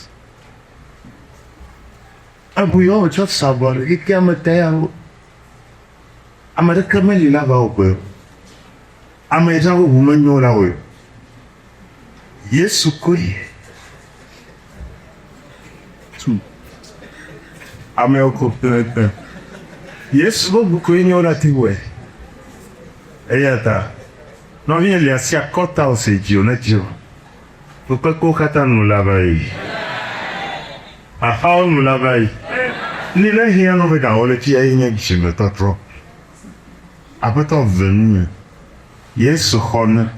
Eʋu yɔ wotsɔ sa vɔ le xexea me ta ya wo. Ame ɖeke meli la va wo gbe o. Ame yi tsã ƒe ʋu menyo la wɔe o. Yesu koe tu amewo ko pɛpɛpɛ. Yesu ƒe ʋu koe nyo la te wɔe. Eya ta nɔvinye li asi akɔta o se dzi o ne dzi o. Fukpekpewo katã nu la va yi. Xaxawo nu la va yi. Ni ne hiã nɔ be gawɔ le fia ye nye dzimetɔtrɔ. Aƒetɔ ve nunye. Yesu xɔ ne.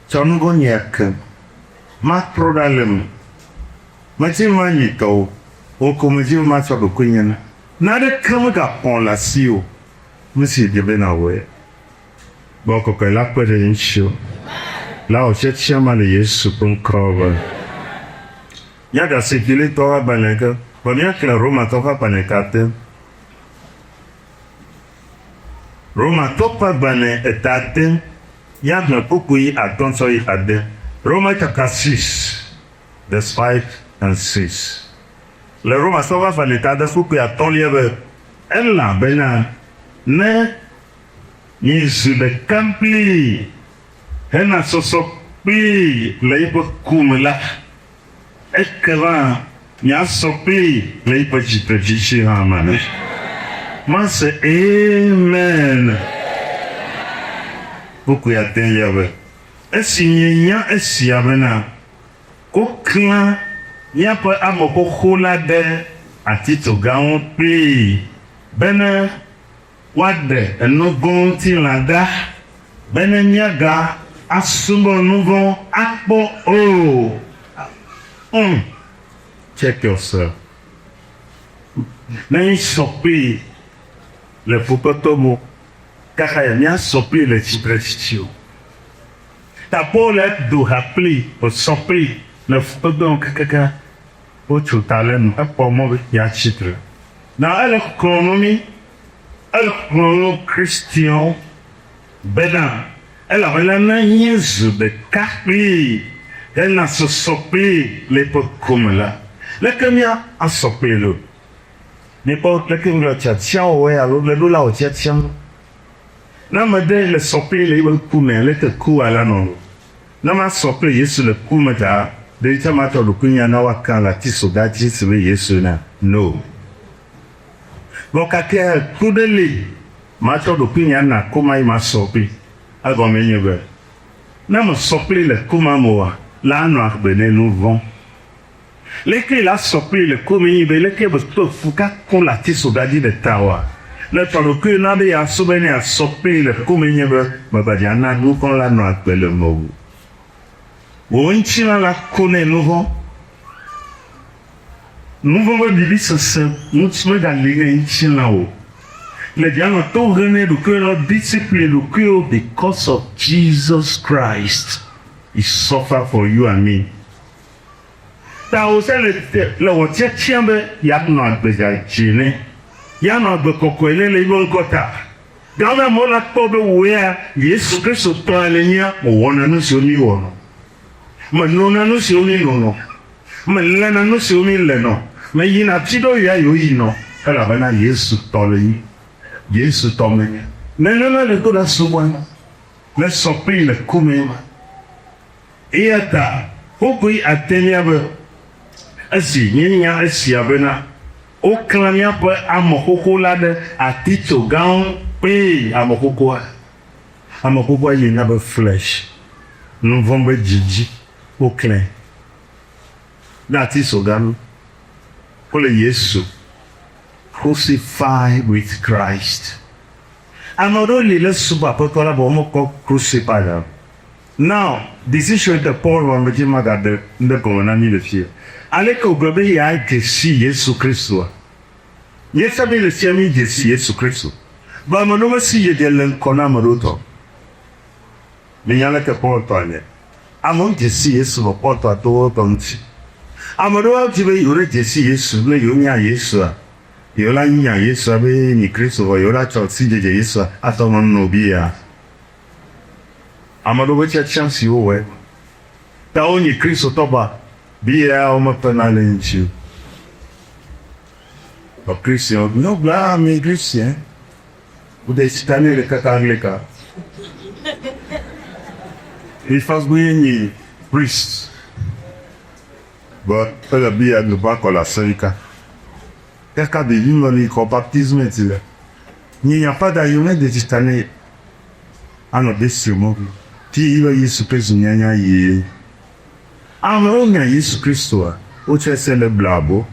Tsɔ nuvɔ̃nyea kem. Matrɔ ɖa le eme. Medi be manyi tɔwò. Wò ko medi be matsɔ ɖokuinye na. Naneke megakpɔm le asiwò o. Nu si di be nàwɔe. Gbɔgbɔ Kɔkɔe la kpe ɖe ŋutiwò. La wò tiatia ma le Yesu ƒe ŋkɔ me. Míaɖe Filipitɔwo ƒe agbalẽ ke, vɔ míaxlẽ Romatɔwo ƒe agbalẽ ka te. Romatɔwo ƒe agbalẽ eta ade, míaxlẽ kpukpui atɔ̃ tsɔ yi ade. Roman chapter 6, verse 5 and 6. Le Romatɔwo ƒe agbalẽ eta ade kpukpui atɔ̃lia be, Elabena ne miezu ɖeka kplii hena sɔsɔ kplii le eƒe ku me la, ekema. Míasɔ kplii le yiƒe tsitretsitsi hã me ne. Mase Amen. Kpukpui adelia be, Esi mienya esia bena, woklã míaƒe ame xoxo la ɖe atitsoga ŋu kplii bene woaɖe nuvɔ̃ŋutilã ɖa, bene míaga asubɔ nuvɔ̃ akpɔ o. Umm. Check yourself. Ne mísɔ kplii le fukpekpe mo, kaka ya míasɔ kplii le tsitretsitsi o. Ta Paul do ha kplii, wòsɔ kplii le fukpekpe mo kakaka wotso ta le enu, ekpɔ mɔ be yeatsi tre. Na ele xlɔ̃ nu mí, ele xlɔ̃ nu Kristianwo bena, Elabena ne míezu ɖeka kplii hena sɔsɔ kplii le eƒe ku me la, leke míasɔ kplii ɖo? Míekpɔ leke wole tiatia wɔe alo le ɖo la wɔ tiatia nu. Ne ame ɖe le sɔ kplii le eƒe ku mea, leke kua la nɔ ɖo? Ne masɔ kple Yesu le ku me ta, ɖe ŋutɔ matsɔ ɖokuinye ana woaka le atisoga dzi si be Yesu enea? No. Vɔ gake ku ɖe li matsɔ ɖokuinye ana ku ma yi masɔ kpli. Egɔmee nye be, ne mesɔ kpli le ku ma me oa, la anɔ agbe ne nu vɔ̃. Leke la sɔ kpli le ku me nyi be leke mekpe fu kaku le atisoga dzi le tawoa? Ne tsɔ ɖokuiwò na be yeasubɔe ne yeasɔ kpli le ku me nye be mègbadze ana nu vɔ̃ la nɔ agbe le mewò. Wò ŋutilã la ku nɛ nu vɔ̃. Nu vɔ̃ ƒe vivisese ŋuti megali ne ŋutilã o. Le dza nɔ to hem ne ɖokuiwò nɔ discipline ɖokuiwò because of Jesus Christ he suffer for you and me. Ta wò se le le wɔ tiatia be yeanɔ agbe dzadzɛ ne yeanɔ agbe kɔkɔe ne le yiƒe ŋkɔ ta. Gake amewo la kpɔ be wò ya Yesu Kristo tɔe nènyea, mewɔna nu siwo míwɔnɔ. Menona nu siwo mínonɔ. Meléna nu siwo mílenɔ. Meyina afi ɖewo ya yewoyinɔ, elabena Yesu tɔ le nyi. Yesu tɔ menye. Nenema le do ɖa subɔe ma. Mesɔ kplii le ku mee ma. Eya ta wokoe ate mía be, esi míenya esia bena, woklã míaƒe ame xoxo la ɖe atitsoga ŋu kplii ame xoxoa. Ame xoxoa yi míaƒe flesh, nuvɔ̃ be dzidzi, woklãe ɖe atitsoga ŋu kple Yesu, crucified with Christ. Ame aɖewo li le subɔ Aƒetɔ la vɔ womekpɔ crucified o. Now, decision te Paul wɔ me dzi magaɖe ŋɖe gɔme na mí le fiya. Aleke wògblɔ be yeadze si Yesu Kristoa? Míefia be le fia mídze si Yesu Kristo. Vɔ ame ɖewo mesi dzedze le ŋkɔ na ame ɖewo tɔ. Minya leke Paul tɔ nye. Amewo dze si Yesu vɔ Paul tɔa to wo tɔ ŋuti. Ame ɖewo di be yewo ɖe dze si Yesu ne yewo nya Yesua. Yewo la nya Yesua be ye nyi Kristo vɔ yewo la tsɔ sidzedze Yesua asɔ nɔ no bia. Ame ɖewo ƒe tiatia si wowɔe ta wonyi Kristotɔ ba bia womekpena le eŋuti o. Vɔ Christian no gblɔ ah mi Christian wode sika ne le kaka Anglika. Mi first go ye nyi priest. But ele bia nuba kɔ la sɛnka. Kaka ɖevi me mi xɔ baptisme ti le. Nyi nya fada yi me de sika ne anɔ de si mo. Ti yi be Yesu Kristo nyanya yi. Amewo nya Yesu Kristoa, wotsɔe se le blabo.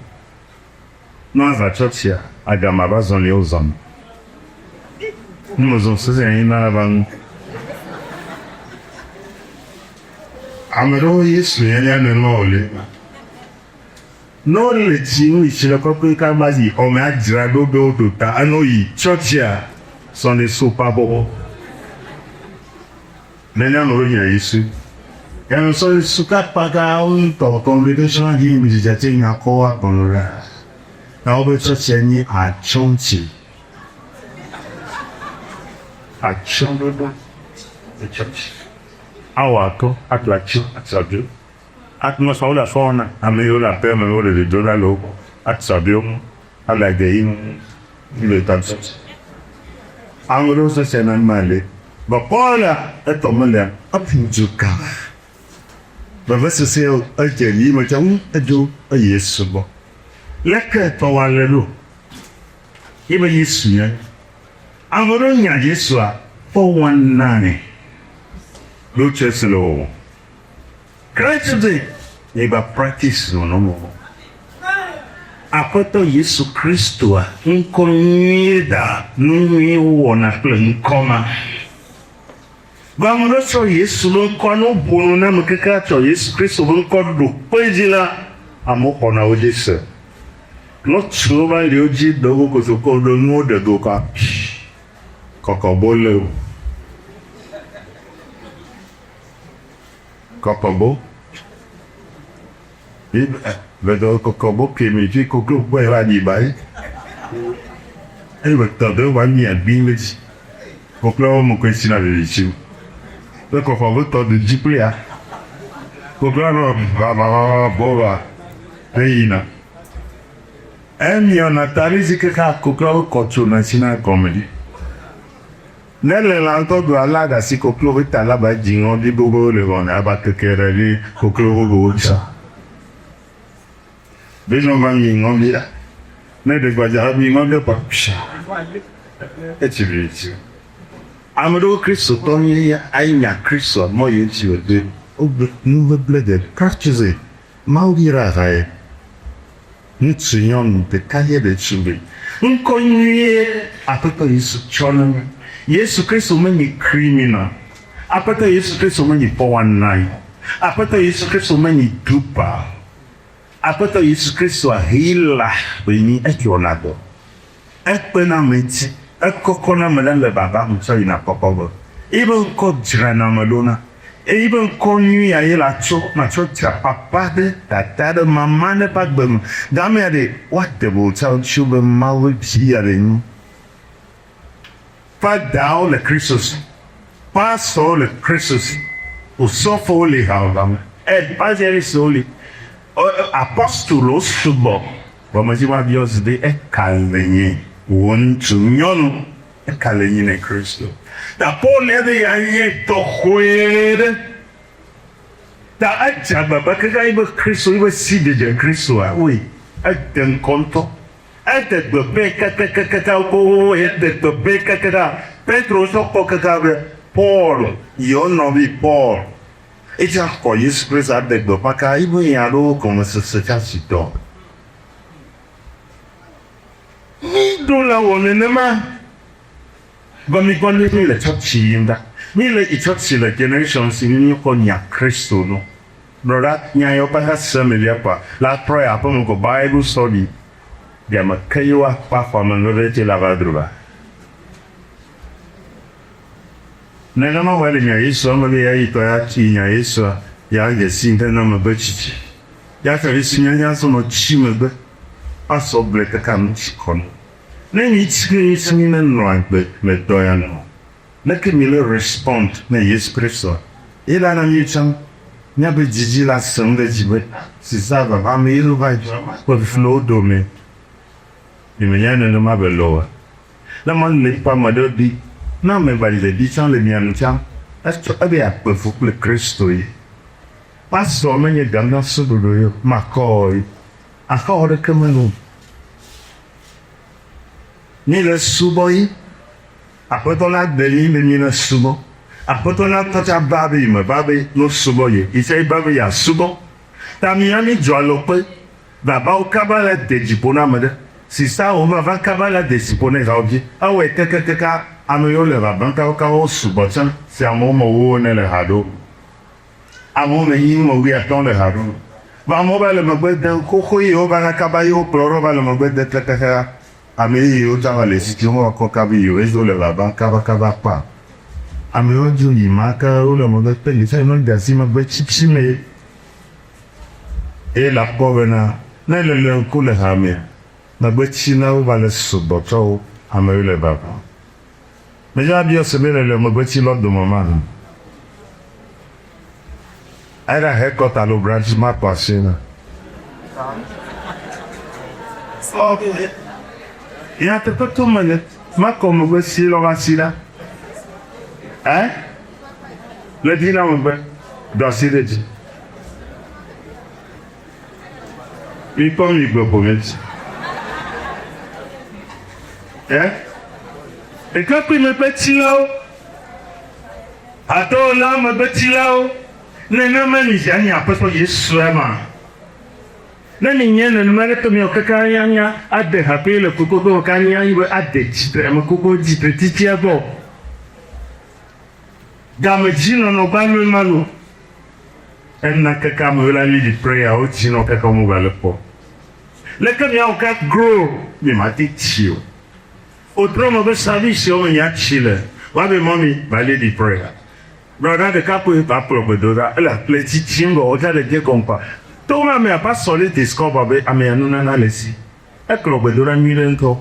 Ne woava tsɔtsia, agama va zɔli wozɔna. Ne mezɔ sese anyi na va ŋu. Ame ɖewo Yesu nyanya nenema wòle. Ne wole tsi nu yi tsi le kɔkɔe kaba yi xɔme adzra ɖo be woɖo ta eno yi tsɔtsia Sunday school ƒe abɔbɔ. Nene amewo nya Yesu. Enu Sunday school ka kpaga wo ŋutɔ congregational hymn dzidze nya kɔ wa gɔme ɖa. Na wobe tsɔtsia nyi atsyɔ̃tsi. Atsyɔ̃ɖoɖo le tsɔtsi. Awɔ atɔ atla tsi atsadzo. Atmosphère wole afɔ wɔna. Ame yiwo le aƒea me wole dodo ɖa le wo gbɔ. Atsadzo ŋu, ale agbe yi ŋu le tatsɔtsi. Ame ɖewo sese na ma le. Vɔ Paul ya etɔ melea eƒu du kaba. Vevesese edze yi me tsa ŋu edzo eyi Yesu gbɔ. Leke tɔwòa le ɖo? Ye be Yesu nye. Ame ɖewo nya Yesua 419 ɖo tse si le wɔwɔ. Christ be mi gba practice nɔnɔme o. Aƒetɔ Yesu Kristoa ŋkɔ nyuie da nu nyuiwo wɔna kple ŋkɔ ma. Vɔ ame ɖewo tsɔ Yesu be ŋkɔa ne woƒo nu na ame keke atsɔ Yesu Kristo be ŋkɔ ɖo kpe edzi la, amewo xɔna wo dzi se. Ŋutsuwo va li wo dzi ɖe wo kotoko ɖe nuwo ɖe do ka kɔkɔbo le o. Kɔkɔbo. Vedo kɔkɔbo ke mi dzi koklo gbɔe va ɖi ba yi. Eye be tɔ do va mi agbi le dzi. Koklo wo mo koe tsina vivi tsi. Be kɔkɔbo tɔ do dzi kple ya. Koklo nɔ va va va va bo va eyina. Emiɔna ta ɖe dzi kaka kokloawo kɔ tsona tsina gɔme ɖi. Ne le lã ŋutɔ ɖua la ɖasi koklo ƒe ta la ba dzi ŋɔ ɖi gbogbo le vɔ ne aba keke ɖe ɖi koklo vovowo tsã. Be nɔ va mi ŋɔ bia. Ne ɖe gbadza mi ŋɔ bia kpɔ psha. Etsi vi tsi. Ame ɖewo Kristotɔ nye ya ayi nya Kristoa mɔ yi ŋuti wòde. Wogbe nu gbegble ɖe practice Mawu yra hae. Ŋutsu nyɔnu ɖeka ye le tsi me. Ŋkɔ nyuie Aƒetɔ Yesu tsɔ na mí. Yesu Kristo menyi criminal. Aƒetɔ Yesu Kristo menyi 419. Aƒetɔ Yesu Kristo menyi duper. Aƒetɔ Yesu Kristoa healer wònyi. Edzɔna dɔ. Ekpena ame ŋuti. Ekɔkɔna ame ɖa le baba me tsɔ yina kɔkɔ ge. Eƒe ŋkɔ dzrana ame ɖo na. Eyi be ŋkɔ nyui ya ye la tsɔ matsɔ dzra papa ɖe, dada ɖe, mama ɖe ƒe agbe me. Gamea ɖe, woate ŋu tsɔ tso be Mawu vi ya ɖe nyi. Fadawo le Kristo si, pastɔwo le Kristo si, osɔfowo le hawo me, evangelistwo li, apostolowo sugbɔ. Vɔ medzi woabiɔ zi be eka le nye wò ŋutsu, nyɔnu. Eka le nyi ne Kristo. Ta Paul ya be ya nye tɔxɔe ɖe. Ta edze agbagba kaka yi be Kristo, yi be si dzedze Kristoa, woe, ede ŋkɔ ŋutɔ. Ede gbe ƒe kakakakaka wo, ede gbe ƒe kakaka. Petro ŋutɔ kpɔ kaka be Paul, yewo nɔvi Paul, etsa xɔ Yesu Kristo ade gbe ƒã kaka yi be nya ɖewo gɔmesese tsa si tɔ. Mí ɖo la wɔ nenema vɔ mi gbɔ ne mi le tsɔtsi yim ɖa. Mi le yi tsɔtsi le generation si mi xɔ nya Kristo no. Brɔda nya yawo kpata se me via kpɔa la trɔ yi aƒe me ko Bible study game ke ye wa kpɔ afɔ ame veve tse la va dro ba. Nenema wɔ le nya Yesua me be ya yi tɔ ya tsi nya Yesua ya dze si ŋte na me be tsitsi. Ya tsɔ Yesu nya nya sɔ nɔ tsi megbe. Asɔ gble kaka nu tsi kɔ nu. Ne mi tsi Yesu mi ne nɔ agbe le dɔ ya nɔ. Leke mi le respond ne Yesu Kristoa? Ye la na mi tsã mia be dzidzi la sẽŋ ɖe dzi be sisa vava ame ye va ƒe vlowo dome. Mi me nya nenema be le oa? Ne ma le kpɔ ame ɖe bi, ne ame va le bi tsã le mia nu tsã, etsɔ ebe ya kpe fu kple Kristo ye. Pastor menye gã suɖuɖu ye o, makɔ ye. Axawo ɖeke meli o. Míle subɔ yi. Aƒetɔ la gbe mí be míne subɔ. Aƒetɔ la tɔ tsa ba be yi me va be no subɔ ye. Yi tsa yi ba be ya subɔ. Ta mía mí dzɔ alɔ kpe. Babawo kaba la de dzi ƒo na ame ɖe. Sistawo vava kaba la de dzi ƒo ne hawo vi. Ewɔe kekekeka ame yiwo le vava kawakawa wo sugbɔ tsã si amewo me wo ne le ha ɖo. Amewo me nyi me wuiatɔ̃ le ha ɖom. Vɔ amewo va le megbe dem xoxo ye wova na kaba ye wokplɔ ɖo va le megbe dem kekeke. Ame yeyewo tsã va le esi womeva kɔ kaba yi o eye wole vavam kabakaba kpɔa. Amewo dzo yi ma ke wole megbe kpe yi se nɔ de asi megbe tsitsi me eye la kpɔ bena ne le le ŋku le hamea megbe tsilawo va le sugbɔ tsɔ wu amewo le vavam. Medze abiɔ se be le le megbe tsi lɔ dome mahã. Either headquarter alo branch makɔ asi na. Okay. Nyateƒe to me ne makɔ megbe si lɔ va si la. Eh? Le dzi na megbe. Do asi ɖe dzi. Mikpɔ mi gbe ƒome dzi. Ɛ? Ɖekakpui megbetsilawo, hadɔwɔla megbetsilawo, nenema mi dze anyi Aƒetɔ Yesu ema. Ne mi nye nenema ɖe to miawo keke anya ade ha kple le kpekpe me ke anya yi be ade tsitre ame koko tsitre tsitsia gbɔ. Game dzi nɔnɔ gbaloe ma lo. Ena keke amewo la lead prayer wo dzi nɔ keke wo gba le kpɔ. Leke miawo ka grow mi ma te tsi o. Otrɔ me be service wo me nya tsi le. Wa be mɔmi ba lead prayer. Brɔda ɖeka koe va kplɔ gbedoɖa ele akple tsitsim vɔ wotsa ɖe dze gɔme kɔa. To ma mea pastor ɖe discover be amea nunana le esi. Ekplɔ gbedoɖa nyuiɖe ŋutɔ.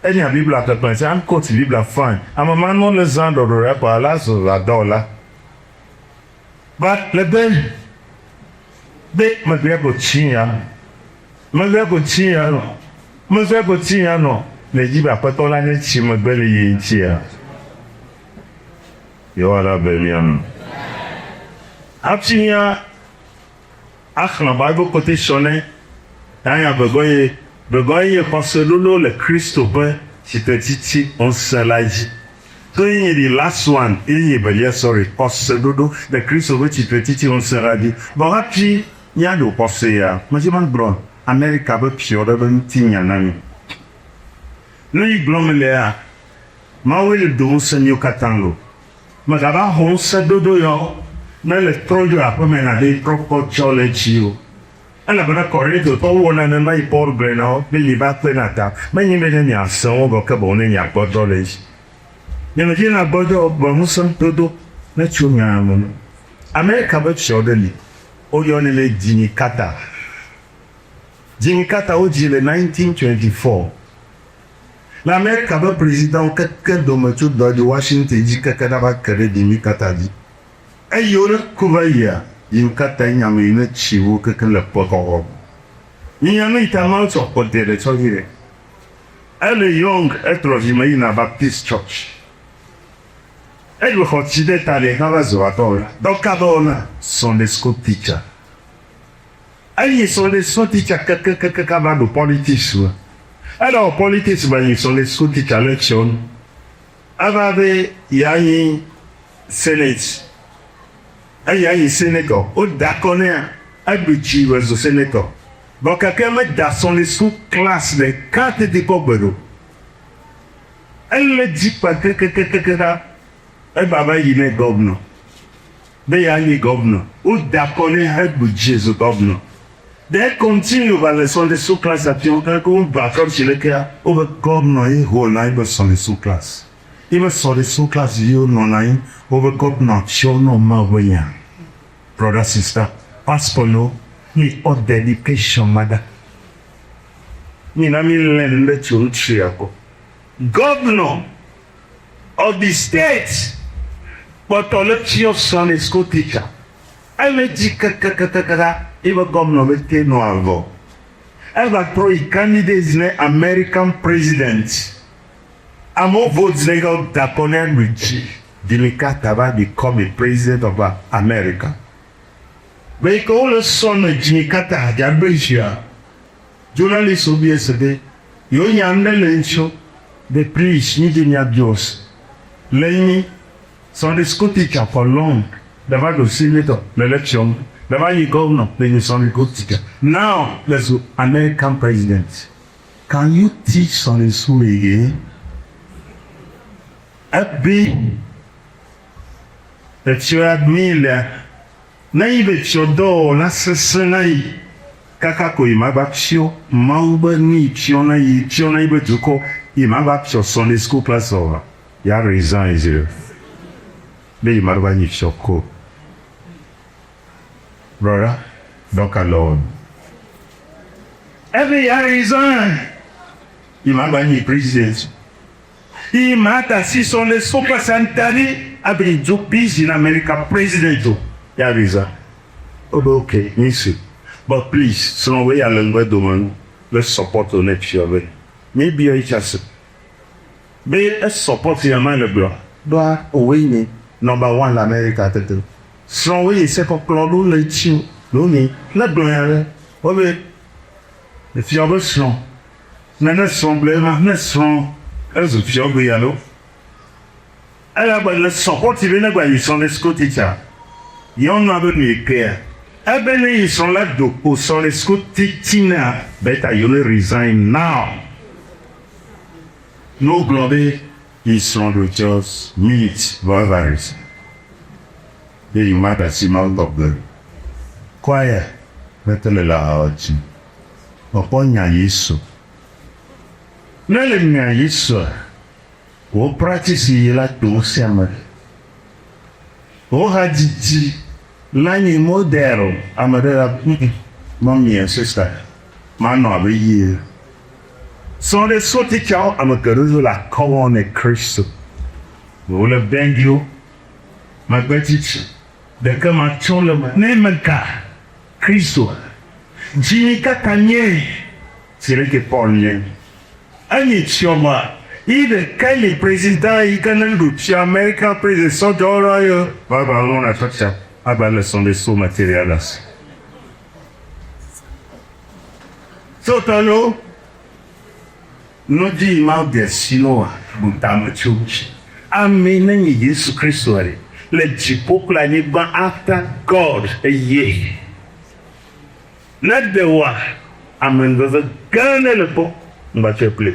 Enya Biblia xexlẽ tse an quote Biblia fine. Ame ma nɔ le zã ɖɔɖɔɖa kɔa la zu adɔwɔla. But le be be megbea ko tsi ya megbea ko tsi ya nɔ megbea ko tsi ya nɔ le dzi be aƒetɔ la nye tsi megbe le ye ŋutsia. Yehowa la ve mía nu. Hafi mía axlẽ Bible quotation ne anya vegɔ ye vegɔ ye nye xɔse ɖoɖo le Kristo ƒe tsitretsitsi ŋusẽ la dzi. So ye nye the last one ye nye evelia sorry xɔse ɖoɖo le Kristo ƒe tsitretsitsi ŋusẽ la dzi. Vɔ hafi míaɖo xɔse ya, medzi magblɔ Amerika ƒe fiɔ ɖe ƒe ŋutinya na mi. Nuyi gblɔm melea, Mawue le do ŋusẽ míwo katã lo. Mègava xɔ ŋusẽdodo ya o, ne èle trɔ dzo aƒeme nàɖee trɔ kpɔ tsɔ le edzi o. Elabena Korintotɔwo wɔ nenema yi Paul gblɔe na wo be miva kpe na ta, menye be ne miasẽ wo vɔ ke boŋ ne miagbɔdzɔ le edzi. Nyemedi na gbɔdzɔ o, vɔ ŋusẽdodo netso mia me. Amerika ƒe fiɔ ɖe li, woyɔnɛ be Jimmy Carter. Jimmy Carter wodzi le 1924. Le Amerika ƒe prezidãwo keke dome tso George Washington dzi keke ɖava ke ɖe Jimmy Carter dzi. Eyi wo ne ku va yia, Jimmy Carter nye ame yi ne tsi wu keke le ƒe xɔxɔ me. Minya nu yi ta Mawu tsɔ xɔ de ɖe tsɔ vi ɖe. Ele young etrɔ vi me yina Baptist church. Eɖu xɔ tsi ɖe ta ɖe hã va zu adɔwɔla. Dɔ ka dɔwɔla? Sunday school teacher. Eyi Sunday school teacher kekekeke va ɖo politics me. Eɖawɔ politics me yi Sunday school teacher le tsion. Eva be yeanyi senate. Eyi anyi senator. Woda akɔ nɛa, eɖu dzi wòzu senator. Vɔ keke meda Sunday school class ɖeka teti kpɔ gbe ɖo. Ele dzi kpa kekekeke ɖa. Eva va yi ne governor. Be yeanyi governor. Woda akɔ nɛ heɖu dzi zu governor. They continue va le Sunday school class afiɔ ke wova trɔ tsi lekea, wobe governor ye hold na yibe Sunday school class. Yibe Sunday school class viwo nɔna anyi, wobe governor fiɔ nɔ Mawu ƒe nya. Brother sister, pastor no, mi kpɔ dedication ma ɖa. Mina mi learn ŋɖe tso ŋutsu ya gbɔ. Governor of the state kpɔtɔ le fiɔ Sunday school teacher. Ele dzi kekekeke ɖa yibe governor be te nɔ avɔ. Eva trɔ yi candidate ne American president. Amewo vote ne ke da kɔ ne ɖu dzi. Jimmy Carter va become a president of America. Be yi ke wole sɔ ne Jimmy Carter dza ɖo dzia, journalist wo biɛ se be yewo nya ŋɖe le ŋutio be please mi dze mia biɔ se le nyi Sunday school teacher for long le va ɖo senator le election me le va nyi governor le nyi Sunday school teacher now le zu American president. Can you teach Sunday school again? Ebe efiɔ ya mi lea ne yi be fiɔ dɔwɔla sesẽ na yi kaka ko yi ma va fiɔ Mawu be nu yi fiɔ na yi fiɔ na yi be dukɔ yi ma va fiɔ Sunday school class oa ya resign zi ɖe be yi ma va nyi fiɔ ko. Brother, dɔka lɔn. Ebe ya resign yi ma va nyi president. Yi ma da si Sunday school class antari abe yi dzo busy na America president o ya resign. Wobe okay mi se but please srɔ̃ be ya le ŋgbe dome nu le support o ne fiɔ be mi biɔ yi tsa se be e support ya ma le gblɔ ɖoa owoe nyi number one le America tete srɔ̃ wo yi se kɔklɔ ɖo le tsi o ɖo mi le gblɔ ya ɖe wobe. Efiɔ be srɔ̃. Ne ne srɔ̃ gblɔe ma, ne srɔ̃ ezu fiɔ gbe alo. Eya gba le sɔpɔti be ne gba yi Sunday school teacher. Nyɔnua be nu yi kea. Ebe ne yi srɔ̃ la do kpo Sunday school teaching a better you ne resign now. Ne wo gblɔ be yi srɔ̃ ɖo just minute vɔ eva resign. Be yi ma ɖasi Mawu tɔ gbe. Choir mete le le haɔ dzi. Mekpɔ nya Yesu. Ne le nya Yesua, wò practice yi la to ŋusẽ ame. Wò hadzidzi la nyi model ame ɖe la mummy and sister manɔ abe yie. Srɔ̃ɖe sotitsawo ame geɖewo le akɔ wɔm ne Kristo. Wole bɛngiwo megbe tsitsi ɖeke matsɔ le me ne mega Kristoa. Dzi kaka nye si leke Paul nye. Enyi tsiɔma yi ɖeka li president yi ke ne ɖu tsi America president sɔdjɔ la ye. Baba lɔn na tsɔtsia agba le Sunday school material asi. So tɔlo nu dzi yi Mawu de si no wa bu tame tso ŋtsi. Ame ne nyi Yesu Kristo ɖe le dziƒo kple anyigba after God eye. Ne ɖe wòa, amenuveve gã ɖe le gbɔ, ŋgba tsɔe ƒle.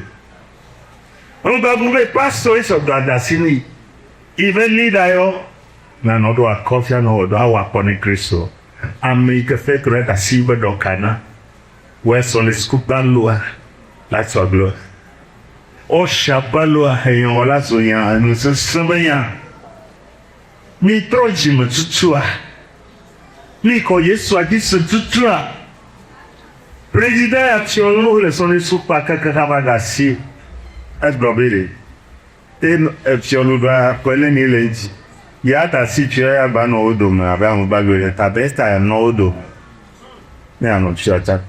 Ŋgba bu be pastor ye sɔ dɔ de asi ni, yi be leader yɔ, na nɔ ɖo akɔ fia nɔ wɔ dɔ awɔ akɔ ne Kristo. Ame yi ke fe trɔe de asi be dɔ ka na, wɔ Sunday school gbaloa la tsɔ gblɔ. Usher gbaloa enyɔ wɔ la zu nya enu sese be nya. Mi trɔ dzime tutua. Mi xɔ Yesua dzi se tutua. Prezida ya fiɔ lo le Sunday school kpa keke hã va ɖe asi. Egblɔ be ɖe te efiɔ lu ɖoa kɔe ne mi le edzi. Ya da asi fiɔ ya gba nɔ wo dome abe ame gbagbe ɖe ta be ta ya nɔ wo dome. Ne ya nɔ fiɔ tsa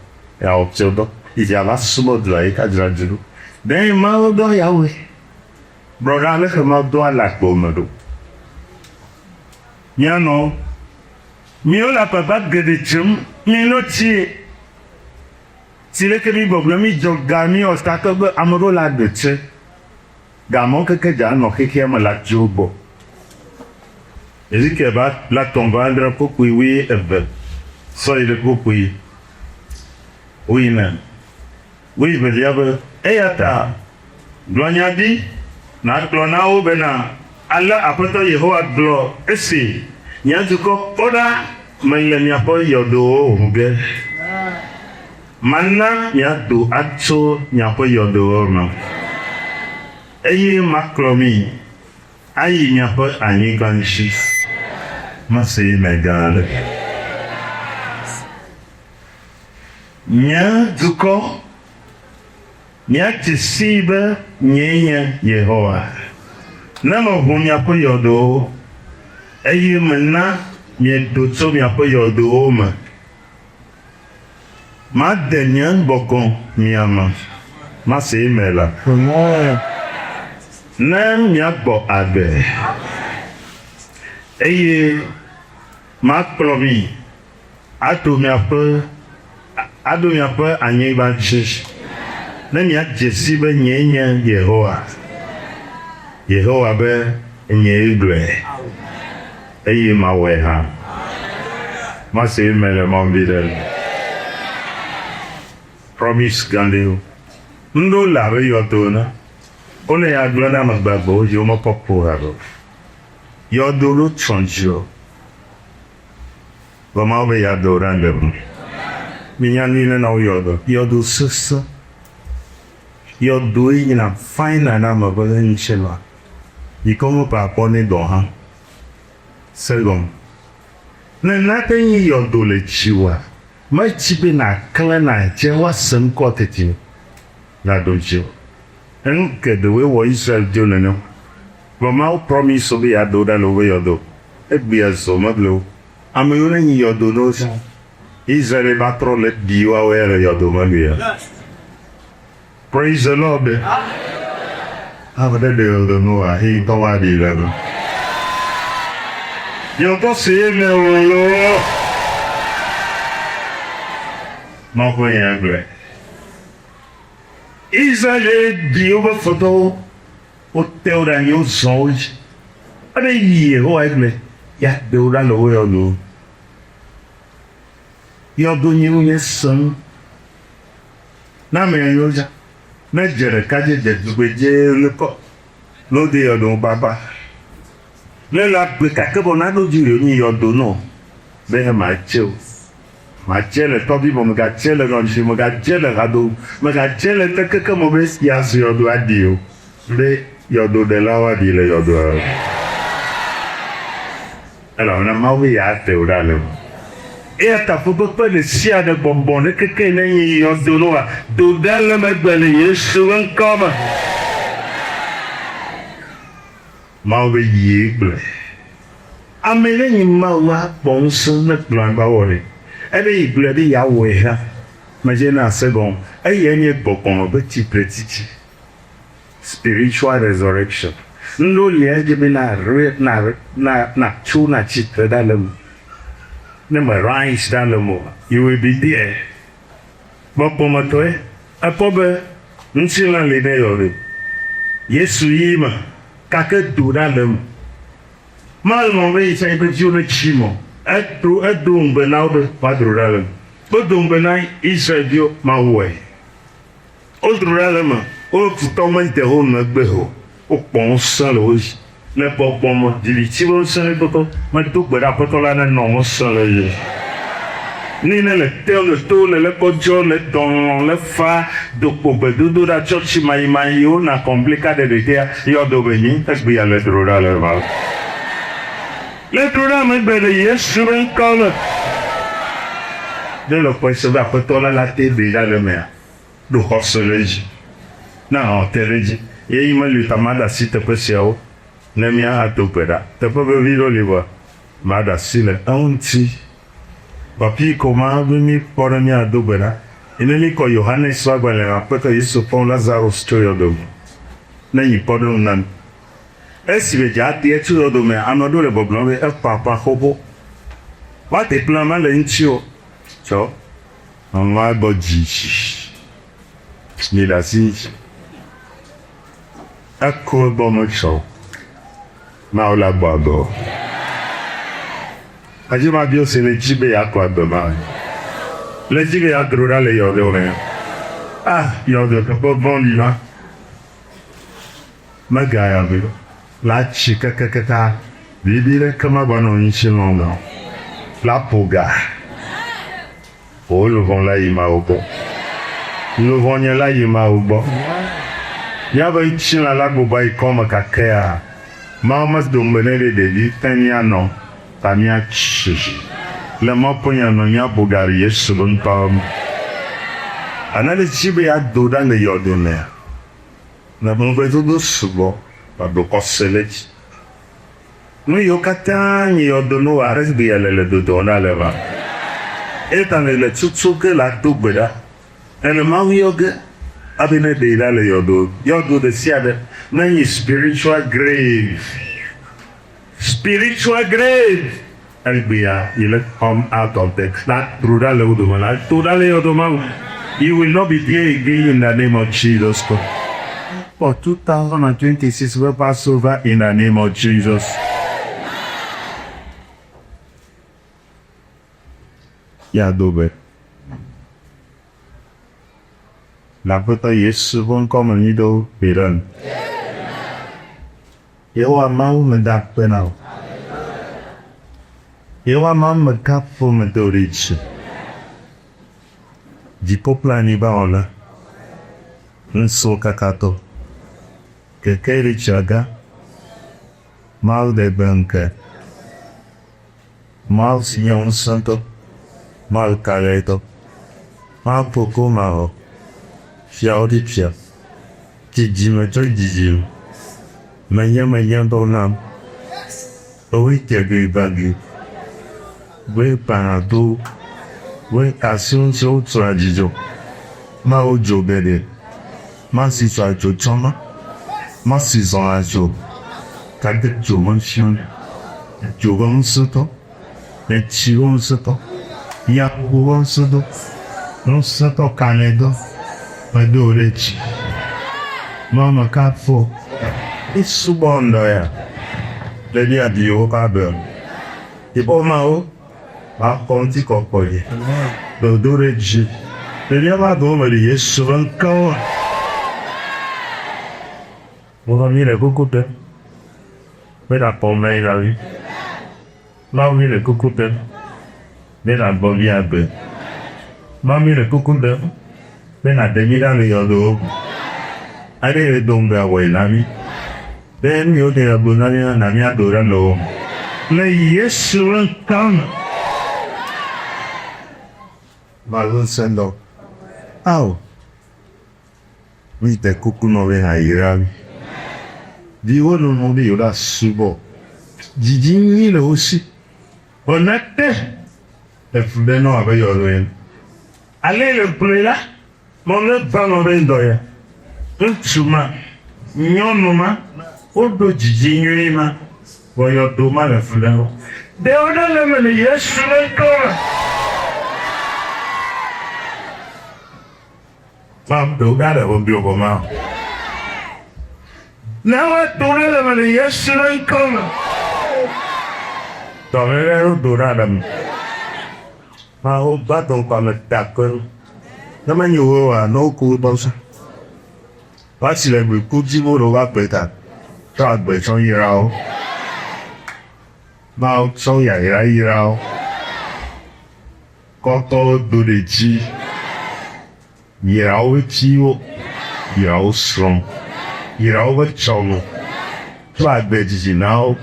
ya wɔ fiɔ dɔ. Ya va subɔ dua yi ka dzra dzi ɖo. Ɖe Mawu dɔ ya wɔe. Brɔɖa leke Mawu dɔa le agbe me ɖo. Mía nɔwo, míwo le agbagba geɖe dzem mí no tsi si leke mí gbɔgblɔ mí dzɔ ga mí wɔ tatɔ be ame ɖewo le agbe tse. Gamɔ keke dza nɔ xexea me la dzo gbɔ. Ezekiel ba la tɔn va adre kpukpui wui eve sɔ yi ɖe kpukpui wui ne. Wui velia be, Eya ta gblɔ nya ɖi nàgblɔ na wo bena, Ale Aƒetɔ Yehowa gblɔ esi, Nye dukɔ, kpɔ ɖa, mele miaƒe yɔdowo ʋu ge. Mana miado atso miaƒe yɔdowo me, eye makplɔ mi ayi miaƒe anyigba dzi. Mese eme gã aɖe. Nye dukɔ, miadze sii be nyee nye Yehowa, ne meʋu miaƒe yɔdowo, eye mena miedo tso miaƒe yɔdowo me. Made nye gbɔgbɔ mia me, mase eme la, ne miagbɔ agbe, eye makplɔ mi Aɖo miaƒe, aɖo miaƒe anyigba dzi, ne miadze si be nyee nye Yehowa. Yehowa be, Nyee gblɔe, eye mawɔe hã. Mase eme le Mawu viɖe nu. Promise gã ɖe wo. Ŋɖewo le abe yɔdo ene. Wole ya gblẽ ɖe ame gbagbewo dzi, womekpɔ ku haɖe o. Yɔdo ɖo trɔ̃ dzi o. Vɔ Mawu be yeado ɖe agbe me. Minya nui ne na wo yɔdo. Yɔdo sese. Yɔdoe nyina final na ame ƒe ŋutilã. Yi ke wome gba kpɔ nɛ gɔ̃ hã. Se gɔme. Ne nate nyi yɔdo le dziwòa, medzi be nàklẽ nàdze woase ŋkɔ teti o. Nàɖo dzi o. Enu geɖewoe wɔ Israel viwo nenem. Vɔ Mawu promise wo be yeado ɖa le woƒe yɔdo. Egbea zo meble wo. Ame yiwo ne nyi yɔdo ne wo tsã. Israel va trɔ le ɖi woawo ya le yɔdo me gbea. Praise the Lord. Ame ɖe ɖe yɔdo ne woa, ye ŋutɔ woa ɖi le eme. Nye ŋutɔ see me o loo. Mawu ƒe nya gblɔe. Israel ɖi woƒe futɔwo, wote wo ɖe anyi, wozɔ wo dzi. Ebe yi Yehowa egblɔe, yeaɖe wo ɖa le wo yɔdo. Yɔdo nyi nu nye sẽŋ. Ne ame yɔ dza, ne dze ɖeka dze dze dugbe dze le kɔ, ne wode yɔdo gbagba. Ne le agbe kake vɔ naɖo dzi yɔ nyi yɔdo nɔ be ne matse o. Matse le tɔvi vɔ megatse le nɔdzi megatse le hado megatse le ŋkeke me be yeazu yɔdo aɖi o. Be yɔdo ɖelawo aɖi le yɔdoa me. Elabena Mawu be yeaɖe wò ɖa le eme. Eya ta fukpekpe ɖe sia ɖe, gbɔgbɔ ɖe keke ne nyi yɔdo noa, do ɖa le megbe le Yesu ƒe ŋkɔ me. Mawu be yee gblɔe. Ame ne nyi Mawu akpɔ ŋusẽ ne kplɔ agba wɔ ɖe. Ebe yi gblɔe be yeawɔe hã, medze na ase gɔme. Eyae nye gbɔgbɔme ƒe tsitretsitsi. Spiritual resurrection. Ŋɖewo lia edzi be na re na na na tso na tsitre ɖa le eme. Ne me rise ɖa le eme oa, you will be there. Gbɔgbɔmetɔe, ekpɔ be ŋutilã li ne yɔ ɖo. Yesu yi me gake do ɖa le eme. Malɔ̃ be yitsã yiƒe viwo netsi me o. Edo edo ŋugbe na wo be woadro ɖa le eme. Wodo ŋugbe na Israel-viwo, Mawu wɔe. Wodro ɖa le eme, woƒe futɔwo mede wo megbe o, wokpɔ ŋusẽ le wo dzi. Le gbɔgbɔ me, viviti ƒe ŋusẽ ɖe kpekpe, medo gbe ɖe Aƒetɔ la nenɔ ŋusẽ le ye. Ne ne le te le to le le gbɔdzɔ le dɔlɔ̃ le fa dokpo gbedodoɖa tsɔtsi mayimayiwo na kɔmplika ɖe ɖekea yɔdo be nyi egbea le dro ɖa le eme. Le dro ɖa megbe le Yesu ƒe ŋkɔ me. Ne le kpɔe se be Aƒetɔ la la te ɖe ɖa le emea, ɖo xɔse ɖe edzi. Na hã te ɖe edzi. Ɣeyiɣi meli o ta maɖe asi teƒe siawo ne míado gbe ɖa. Teƒe vevi ɖewo li vɔa maɖe asi le eŋuti. Papi ko ma be míkpɔ ne míado gbe ɖa. Yi ne míkɔ Yohanes ƒe agbalẽ me Aƒetɔ Yesu fɔ Lazarus tso yɔdo me ne nyi kpɔɖeŋu na mí. Esi be dza ɖe tso yɔdo mea, ame aɖewo le gbɔgblɔm be eƒã ƒã xoxo. Woate kplã mele eŋuti o. Tsɔ. Ŋua gbɔ dzi mi ɖe asi eko egbɔ metsɔ o. Mawu la gbɔ agbe o. Edzi ma bio si le dzi be yeakɔ agbe ma. Le dzi be yeadro ɖa le yɔdo me. Ah, yɔdo teƒe vɔ̃ɖi ma. Megaya be la tsi kekekeka vivi ɖeke magbanɔ ŋuti lɔm o. La ƒo ga. Wò luʋɔ la yi Mawu gbɔ. Luʋɔnye la yi Mawu gbɔ. Míaƒe ŋutilã la gbugbɔ yi kɔme kakɛa, Mawu medo ŋugbe nɛ ɖe ɖevi fẽ míanɔ ta míatsi. Le Mawu ƒe nya me míaƒo ga ɖe Yesu ƒe ŋkɔ me. Ana ɖe dzi be yeado ɖa le yɔdo mea? Le ŋugbedodo sugbɔ va ɖo xɔse ɖe edzi. Nu yiwo katã nye yɔdo Noa egbea le le dodom ɖa le va. Eya ta le tutu ge la do gbe ɖa. Ele Mawu yɔ ge hafi ne ɖee ɖa le yɔdo. Yɔdo ɖe sia ɖe ne nyi spiritual grave. Spiritual grave. Egbea yi le come out of the la dro ɖa le wo dome la do ɖa le yɔdo ma me. You will not be there again in the name of Jesus Christ. For 2026 we pass over in the name of Jesus. Ya do be. Le Aƒetɔ Yesu ƒe ŋkɔ me mi do gbe ɖa. Yehowa Mawu meda akpe na wò. Yehowa Mawu mekafu medo ɖe dzi. Dziƒo kple anyigba wɔla, ŋusẽwo katãtɔ, kekeli tsiaga, Mawu ɖe gbe ŋke, Mawu si nye ŋusẽtɔ, Mawu kalẽtɔ, Mawu koko mavɔ, fiawo ɖi fia, dzidzime tso dzidzime, menye menye ɖo nam, woe dze gli gbã gli, woe gbãna do, woe asi ŋuti wotua dzidzɔ, Mawu dzo geɖe, Masi zɔa dzo tsɔna, Masi zɔa dzo gake dzo mefiɔnɛ, dzo ƒe ŋusẽtɔ, etsi ƒe ŋusẽtɔ, yaƒoƒo ƒe ŋusẽtɔ, ŋusẽtɔ kalẽtɔ, medo wò ɖe dzi. Mama kafo. Isubɔ ŋdɔ ya. Le mía viwo ƒe agbe me. Dziƒo Mawu, makpɔ ŋutikɔkɔe dodoɖedzi le míaƒe agbewo me le Yesu ƒe ŋkɔ me. Wova míele kuku ɖem be nàkpɔ mía vi. Mawu míele kuku ɖem be nàgbɔ mía agbe. Mawu míele kuku ɖem be nàɖe mí ɖa le yɔdowo me. Ale yi do ŋugbe awɔe na mí be nu yiwo ke nègblɔ na mí la na míado ɖe mewò me. Le Yesu ƒe ŋkɔ me. Mawu ŋusẽtɔ, ao, Míɖe kuku nɔ be nàyra mí. Viwò lɔlɔ̃ be yewoɖa subɔ. Didi nyui le wo si. Vɔ nate efu ɖe nɔ abe yɔdo ene. Ale le gblɔe la, mɔ neva nɔ be ŋdɔ ya. Ŋutsu ma, nyɔnu ma, woɖo didi nyui ma, vɔ yɔdo ma le fu ɖe wo. Ɖe woɖe le eme le Yesu ƒe ŋkɔ me. Mam do ɖa le wo bio ma. Ne woado ɖe le me le Yesu ƒe ŋkɔ me. Dɔléle ɖo do ɖa ɖe me. Mawu va do ŋkɔ ame ta kpe. Ne menye wo oa, ne woku wo gbɔ sa. Va si le gbe ku dzi wo ɖo va gbe ta. Tsɔ agbe tsɔ yra wo. Mawu tsɔ yayra yra wo. Kɔkɔwo do ɖe dzi, yra woƒe viwo, yra wo srɔ̃, yra woƒe tsɔme, tsɔ agbe didi na wo,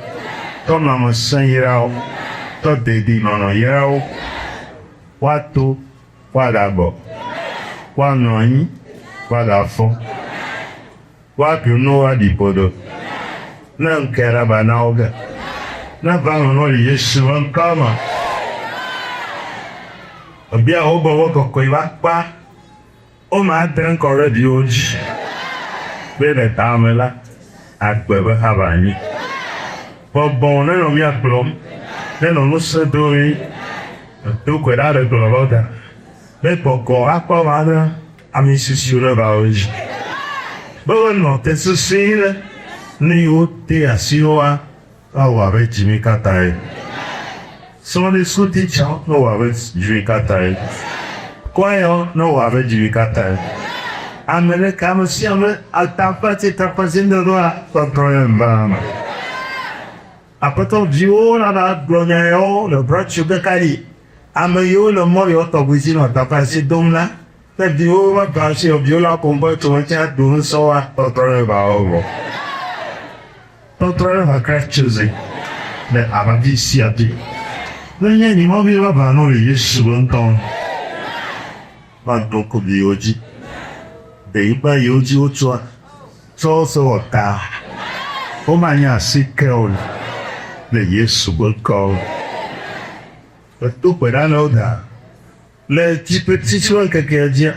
tsɔ lãmesẽ yra wo, tsɔ dedienɔnɔ yra wo. Woato, woaɖagbɔ, woanɔ anyi, woaɖafɔ, woaɖu nu, woaɖi ƒodo. Ne ŋkɛ ɖaba na wo ge. Ne va eme le Yesu ƒe ŋkɔ me. Ebia wo gbɔgbɔ kɔkɔe va kpa wome adre ŋkɔ ɖe viwo dzi be le tame la agbe be hava anyi. Gbɔgbɔ nenɔ mía kplɔm, nenɔ ŋusẽ dom mí. Edo gbe ɖa ɖe gblɔ be da be gbɔgbɔ akpɔ va ɖe ame sisiwo ɖe va wo dzi. Be wonɔ te sesĩe ɖe nu yi wote asi woa woawɔ abe dzimi katã ene. Sunday school teacher ne wɔ abe dzimi katã ene. Choir ne wɔ abe dzimi katã ene. Ame ɖeka ame sia ame ataflatse taflatse ne ɖoa tɔtrɔ ye ŋva me. Aƒetɔ viwo nana gblɔ nya yawo le branch ɖeka ɖi. Ame yiwo le mɔ yewo tɔgbi dzi nɔ taflatse dom la Ne viwo va gã si viwo la ƒom be tso ŋuti aɖu ŋusẽ tɔtrɔ ɖe va wo vɔ. Tɔtrɔ ɖe va Christ chosen le aʋavi sia vi. Ne nye nyimɔvi va va no le Yesu be ŋkɔ me. Va ɖo ŋku viwo dzi. Ɖe yigba yiwo dzi wotsoa tsɔ se wɔ ta. Womanya asi ke o le Yesu be ŋkɔ me. Edo gbe ɖa na wo da. Le tsi ƒe tsitsi ŋkekea dzia,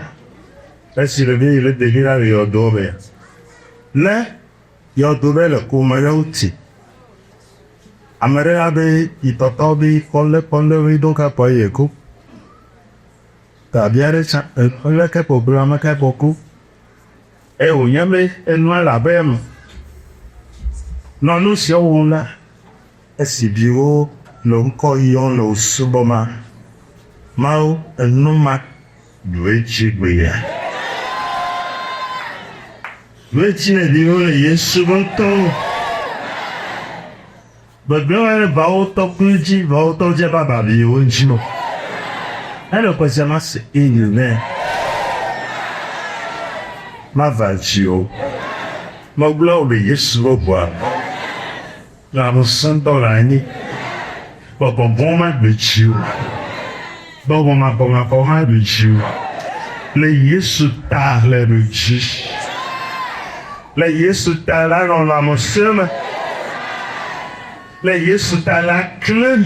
esi ɖevi yi ɖe ɖevi la le yɔdoa mea, ne yɔdo ɖe le kome ɖe ŋuti, ame ɖe abe yi tɔtɔ be kɔlé kɔlé be ɖo ka kɔ ye ku. Tabia ɖe tsã leke kɔ gblɔ ame ka kɔ ku. Eye wònye be enua le abe eme. Nɔ nu siawo wɔm la, Esi viwo le ŋkɔ yɔm le wò subɔma, Mawu enu ma ɖu edzi gbea. Ɖu edzi ne viwo le Yesu be ŋkɔ me. Gbegblẽ wa ɖe vawo tɔkpui dzi, vawo tɔ dzi ava ba viwo dzi o. Ele kpese ma se eye ne mava dzi o. Megblɔ wò le Yesu be ʋua. Lãmesẽtɔ le anyi. Gbɔgbɔ vɔ̃ maɖu dzi o. Gbɔgbɔ makɔmakɔ maɖu dzi o. Le Yesu ta le ɖu dzi. Le Yesu ta la nɔ lãmesẽ me. Le Yesu ta la klẽ.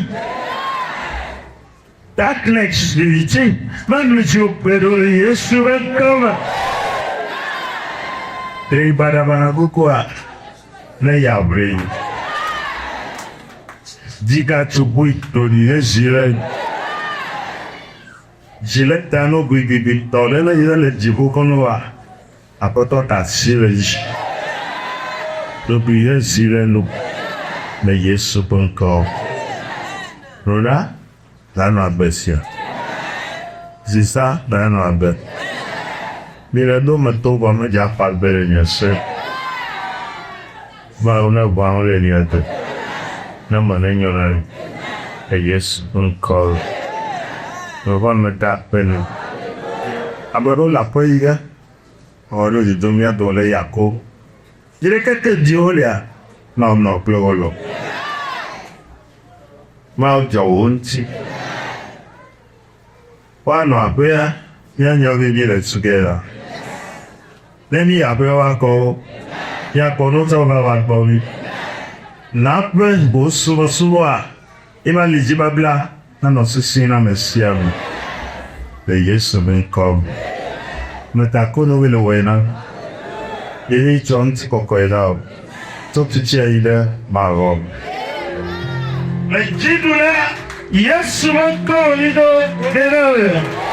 Darkness viviti maɖu dzi o kpe ɖo le Yesu ƒe ŋkɔ me. Ɖe baɖabaɖa kukua ne yeaʋli. Dzi gatsogui ɖoɖi ɖe zi le dzi le ta no gbigbigbi tɔ ɖe ne yi le dziƒo kɔnɔ wa. Aƒetɔ da asi le edzi. Ɖokui he zi ɖe enu le Yesu ƒe ŋkɔ. Ɖo ɖa, nanɔ agbe sia. Zisa, nanɔ agbe. Mi le ɖo me to vɔ me dza fa gbe le nye se. Mawu ne ʋã wo le mia te. Ne me ne nyo na mi. Le Yesu ƒe ŋkɔ me. Me va me da akpe na mi. Ame ɖewo le aƒe yi ge. Ame ɖewo dodom mía dome le Yakob. Yi ɖeke ke di wolia, Mawu nɔ kple wo loo. Mawu dzɔ wo ŋuti. Woanɔ aƒea, mía nyɔvi míele tu ge la. Ne míyi aƒea woakɔ wo, míakpɔ nutsɔ va woakpɔ mí. Nàƒe wò subɔsubɔa ye ma li dzi babla nanɔ sesĩe na ame sia ame le Yesu ƒe ŋkɔ me. Meta ko nu le wɔe na ye mítsɔ ŋutikɔkɔe na wò tso fifia yi ɖe mavɔ me. Le dziɖula Yesu ƒe ŋkɔ me mído gbe na wò.